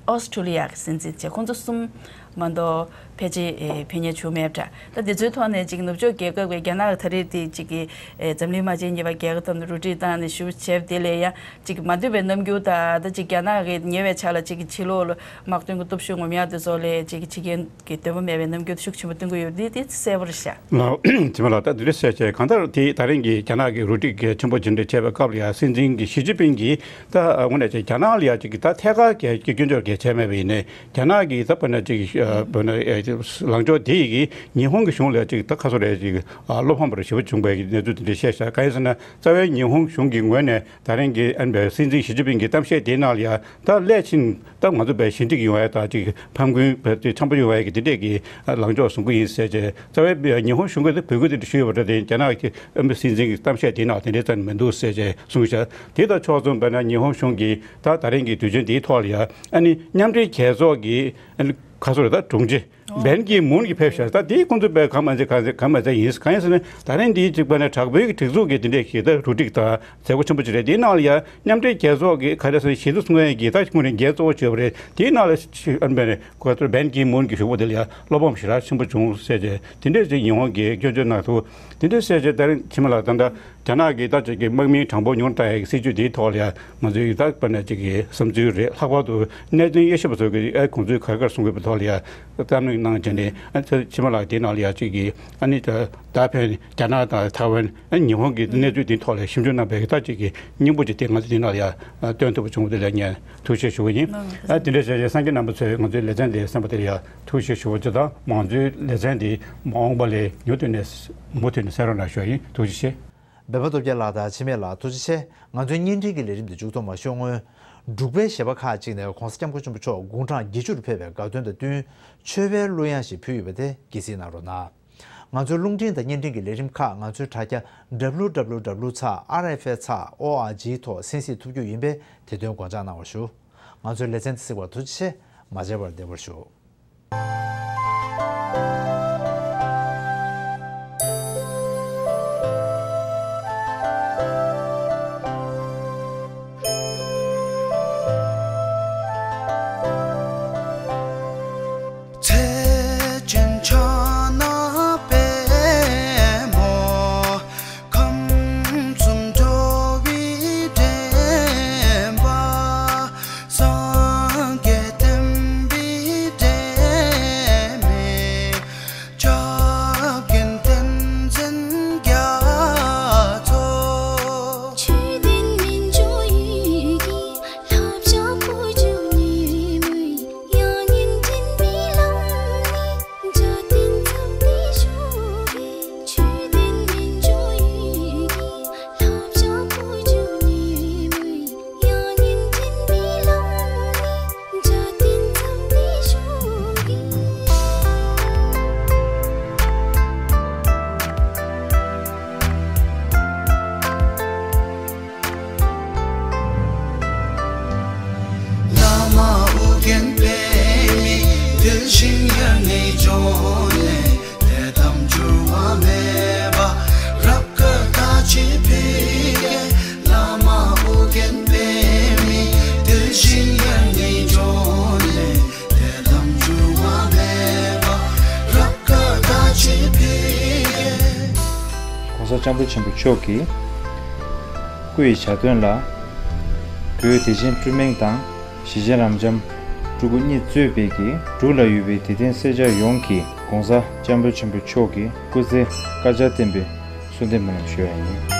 ཨོ་སི་ཁྲུ་ལི་ཡ་གི་སྲིད་འཛིན་བྱས། ཁོང་ཚོ་གསུམ་མ་གཏོགས་ཕལ་ཆེར་ཨེ་ཕེབས་མཁན་བྱུང་མེད་པ་འདྲ། ད་དེ་ཚོའི་ཐོག་ནས་ཅིག་ནུབ་ཕྱོགས་རྒྱལ་ཁབ་ཀྱིས་རྒྱ་ནག་གི་ད་རེས་དེ་ཅིག་གི་ཨེ་འཛམ་གླིང་དམག་ཆེན་གཉིས་པ་རྒྱལ་ཁབ་ཐོག་ནས་རུ་སྒྲིག་བཏང་ནས་ཞུ་བྱས་པ་དེ་ལས་ཡང་ཅིག་མ་འདོད་པའི་རྣམ་འགྱུར་དང་། ད་ཅིག་རྒྱ་ནག་གིས་ཉེ་བའི་ཆར་ལ་ཅིག་གི་ཕྱི་ལོགས་ལ་དམག་དོན་གྱི་སྟོབས་ཤུགས་ངོམ་ཡག་དེ་ཚོ་ལ་ཅིག་གི་ཕྱི་རྒྱལ་གྱི་འདོད་པ་མེད་པའི་རྣམ་འགྱུར་ཤུགས་ཆེན་པོ་སྟོན་གྱི་ཡོད། འདི་དེ་གསལ་པོ་རེད་ཤག་ལགས། དེ་མ་ལགས། ད་འདི་འདྲ་ཟེར་བྱས་གང་ལྟར་དེ་ད་རིང་གི་རྒྱ་ནག་གི་རུ་སྒྲིག་གི་ཆེན་པོ་ཇི་འདྲ་བྱས་པའི་སྐབས་ལ་ཡང་སྲིད་འཛིན་གྱི་ཞི་ཅིན་ཕིང་གིས་ད་དངོས་གནས་ཅིག་རྒྱ་ནག་ལ་ཡང་ཅིག་ད་ཐད་ཀར་གྱི་སྐྱོན་བརྗོད་གལ་ཆེ་མེད་པ་ཡིན་ནའི། རྒྱ་ནག་གིས་ད་དཔེར་ན་ཅིག་ཨ་དཔེར་ན་ཨེ་ཅིག་ལངས་ཕྱོགས་དེ་ཡི་གིས་ཉི་ཧོང་གི་གཞུང་ལ་ཅིག་ད་ཁ་སོ་རེ་ཅིག་ཨ་བློ་ཕམ་པར་ཞེ་པོ་བྱུང་བའི་གནས་ཚུལ་དེ་འདྲ་བཤད་ཤག་གང་ཡིན་ཟེར་ན། རྩ་བའི་ཉི་ཧོང་གཞུང་གི་ངོས་ནས་ད་རིང་གི་ཨ་ནི་སྲིད་འཛིན་ཞི་ཅིན་ཕིང་གི་གཏམ་བཤད་དེའི་ནང་ལ་ཡང་ད་སླད་ཕྱིན་ད་ང་ཚོ་བས་ཞི་འགྲིག་ཡོང་ཡ་དང་ཅིག་ཕམ་ཁུན་བས་ཏེ་འཆམ་པོ་ཡོང་ཡ་གི་དེ་འདྲས་ཀྱི་ལངས་ཕྱོགས་བཟུང་གི་ཡིན་ཟེར་བྱས། རྩ་བའི་ཉི་ཧོང་གཞུང་གིས་ད་འབོད་སྐུལ་དེ་འདྲ་ཞུས་ཡོད་པ་འདྲ། དེ་རྒྱ་ནག་གི་ཨ་ནི་སྲིད་འཛིན་གྱི་གཏམ་བཤད་དེའི་ནང་དེ་འདྲས་རྩ་ནས་མི་འདུག་ཟེར་བྱས་གསུངས་ཤག་དེ་དང་ཕྱོགས་མཚུངས་དཔེར་ན་ཉི་ཧོང་གཞུང་གིས་ད་ད་རིང་གི་དུས་ཆེན་འདིའི་ཐོག་ལ་ཡང་ཨ་ནི་མཉམ་འབྲེལ་རྒྱལ་ཚོགས་ཀྱི་ཨ་ནི་ག་ཚོད་རེད། ད་དྲུང་ཆེ་བན་ཀི་མུན་གྱིས་ཕེབས་ཤག་ད་དེའི་ཁོང་ཚོས་དཔེ་གང་མ་མཛད་གང་མཛད་གང་མ་མཛད་ཡིན། གང་ཡིན་ཟེར་ན། ད་རིང་འདིའི་གཅིག་པ་ནས་དྲག་པོའི་གི་སྒྲིག་འཛུགས་ཀྱི་དེ་འདྲས་ཀྱི་ད་རུ་སྒྲིག་དང་མཛད་སྒོ་ཆེན་པོ་ཅིག་རེད། དེའི་ནང་ལ་ཡང་མཉམ་འབྲེལ་རྒྱལ་ཚོགས་ཀྱི་ག་རེ་ཟེར་ཞི་བདེ་སྲུང་བའི་གི་ད་དངོས་གནས་འགན་གཙོ་བོ་བརྗོད་པ་རེད། དེའི་ནང་ལ་ཨ་ནི་དཔེར་ན་གོ་ཚོར་བན་ཀི་མུན་གྱི་ཞུ་བ་དེ་ལ་ཡང་བློ་ཕམ་ཞེ་དྲག་ཆེན་པོ་བྱུང་ཟེར་བྱས་དེ་འདྲས་ཅིག་ཉི་ཧོང་གིས་སྐྱོན་བརྗོད་གནང་འདུག་དེ་འདྲས་ཟེར་བྱས་ད་རིང་ཕྱི་མ་ལ་ད་ལྟ་རྒྱ་ནག་གིས་ད་ཅིག་གི་དམག་མིའི་གྲངས་འབོར་ཉུང་དྲགས་ཡག་གི་སྲིད་ཇུས་དེའི་ཐོག་ལ་ཡང་ང་ཚོའི་ད་དཔེར་ན་ཅིག་གི་བསམ་ཚུལ་རེད། ལྷག་པར་དུ་གནད་དོན་དབྱེ་ཞིབ་པ་ཚོ་གིས་ཨ་ཁོང་ཚོས་ག་རེ་ག་རེ་གསུང་གི་ཡོད་པའི་ཐོག་ལ་ཡང་གཏམ་གླེང་གནང་བྱས་ནས། ཨ་ཕྱི་མ་ལ་དེའི་ནང་ལ་ཡང་ཅིག་གི་ཨ་ནི་ད་ད་ཕན་རྒྱ་ནག་དང་ཐའེ་ཝན་ཨ་ཉི་ཧོང་གི་གནས་ཚུལ་དེའི་ཐོག་ལ་ཞིབ་འཇུག་གནང་བའི་ད་ཅིག་གི་སྙིང་པོ་ཅིག་དེ་ང་ཚོ་དེའི་ནང་ལ་ཡང་སྟོན་ཐུབ་པ་བྱུང་བ་དེ་ལ་ངས་ཐུགས་རྗེ་ཆེ་ཞུ་གི་ཡིན། ཨ་དེ་འདྲ་བྱས་བྱས་སངས་རྒྱས་རྣམ་པ་ཚོས་ང་ཚོའི་ལེ་ཚན་འདི་གསན་པ་དེ་ལ་ཡང་ཐུགས་རྗེ་ཆེ་ཞུ་བ་ཅིག་དང་། མང་གཙོའི་ལེ་ཚན་འདི་མ་འོངས་པ་ལ་མུ་མཐུད་ནས་མུ་མཐུད་ནས་གསན་རོགས་གནང་ཞུ་བ་ཡིན། ཐུགས་རྗེ་ཆེ། འབད་པ་སྟོབས་རྒྱལ་ལགས་དང་འཆི་མེད་ལགས་ཐུགས་རྗེ་ཆེ། ང་ཚོའི་བརྙན་འཕྲིན་གྱི་ལས་རིམ་འདི་མཇུག་རྫོགས་མ་ཤོར་སྔོན། འབྲུག་པའི་གཞས་པ་ཁག་ཅིག་ནས་༸གོང་ས་༸སྐྱབས་མགོན་ཆེན་པོ་མཆོག་དགུང་གྲངས་བརྒྱད་ཅུ་རུ་ཕེབས་པའི་དགའ་སྟོན་དང་བསྟུན་མཆོད་པའི་གླུ་དབྱངས་ཤིག་ཕུལ་ཡོད་པ་དེ་དགྱེས་གཟིགས་གནང་རོགས་གནང་། ང་ཚོའི་རླུང་འཕྲིན་དང་བརྙན་འཕྲིན་གྱི་ལས་རིམ་ཁག་ང་ཚོའི་དྲ་རྒྱ་W W W ཚགས R F A ཚགས O R G ཐོག་གསན་གཟིགས་ཐུབ་རྒྱུ་ཡིན་པས་དེ་དོན་དགོངས་འཇགས་གནང་བར་ཞུ། ང་ཚོའི་ལེ་ཚན་འདི་གཟིགས་པར་ཐུགས་རྗེ་ཆེ། མ་མཇལ་བར་བདེ་བར་ཞུ། ༸གོང་ས་༸སྐྱབས་མགོན་ཆེན་པོ་མཆོག་གི་སྐུ་ཡི་ཞལ་འདོན་ལ། བོད་བདེ་ཆེན་སྤྲུལ་མིང་དང་། ཞེ་ཆེན་རབ་འབྱམས་སྤྲུལ་སྐུ་གཉིས་གཙོས་པའི་གི་འབྲུག་ལ་ཡོད་པའི་དད་ལྡན་སེར་སྐྱ་ཡོངས་ཀྱིས་༸གོང་ས་༸སྐྱབས་མགོན་ཆེན་པོ་མཆོག་གི་སྐུ་ཚེ་བསྐལ་བརྒྱར་བརྟན་པའི་གསོལ་འདེབས་སྨོན་ལམ་ཞུ་ཡ་ཡིན།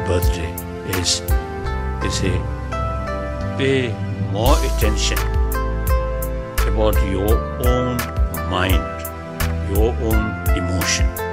birthday is, is a pay more attention about your own mind, your own emotion.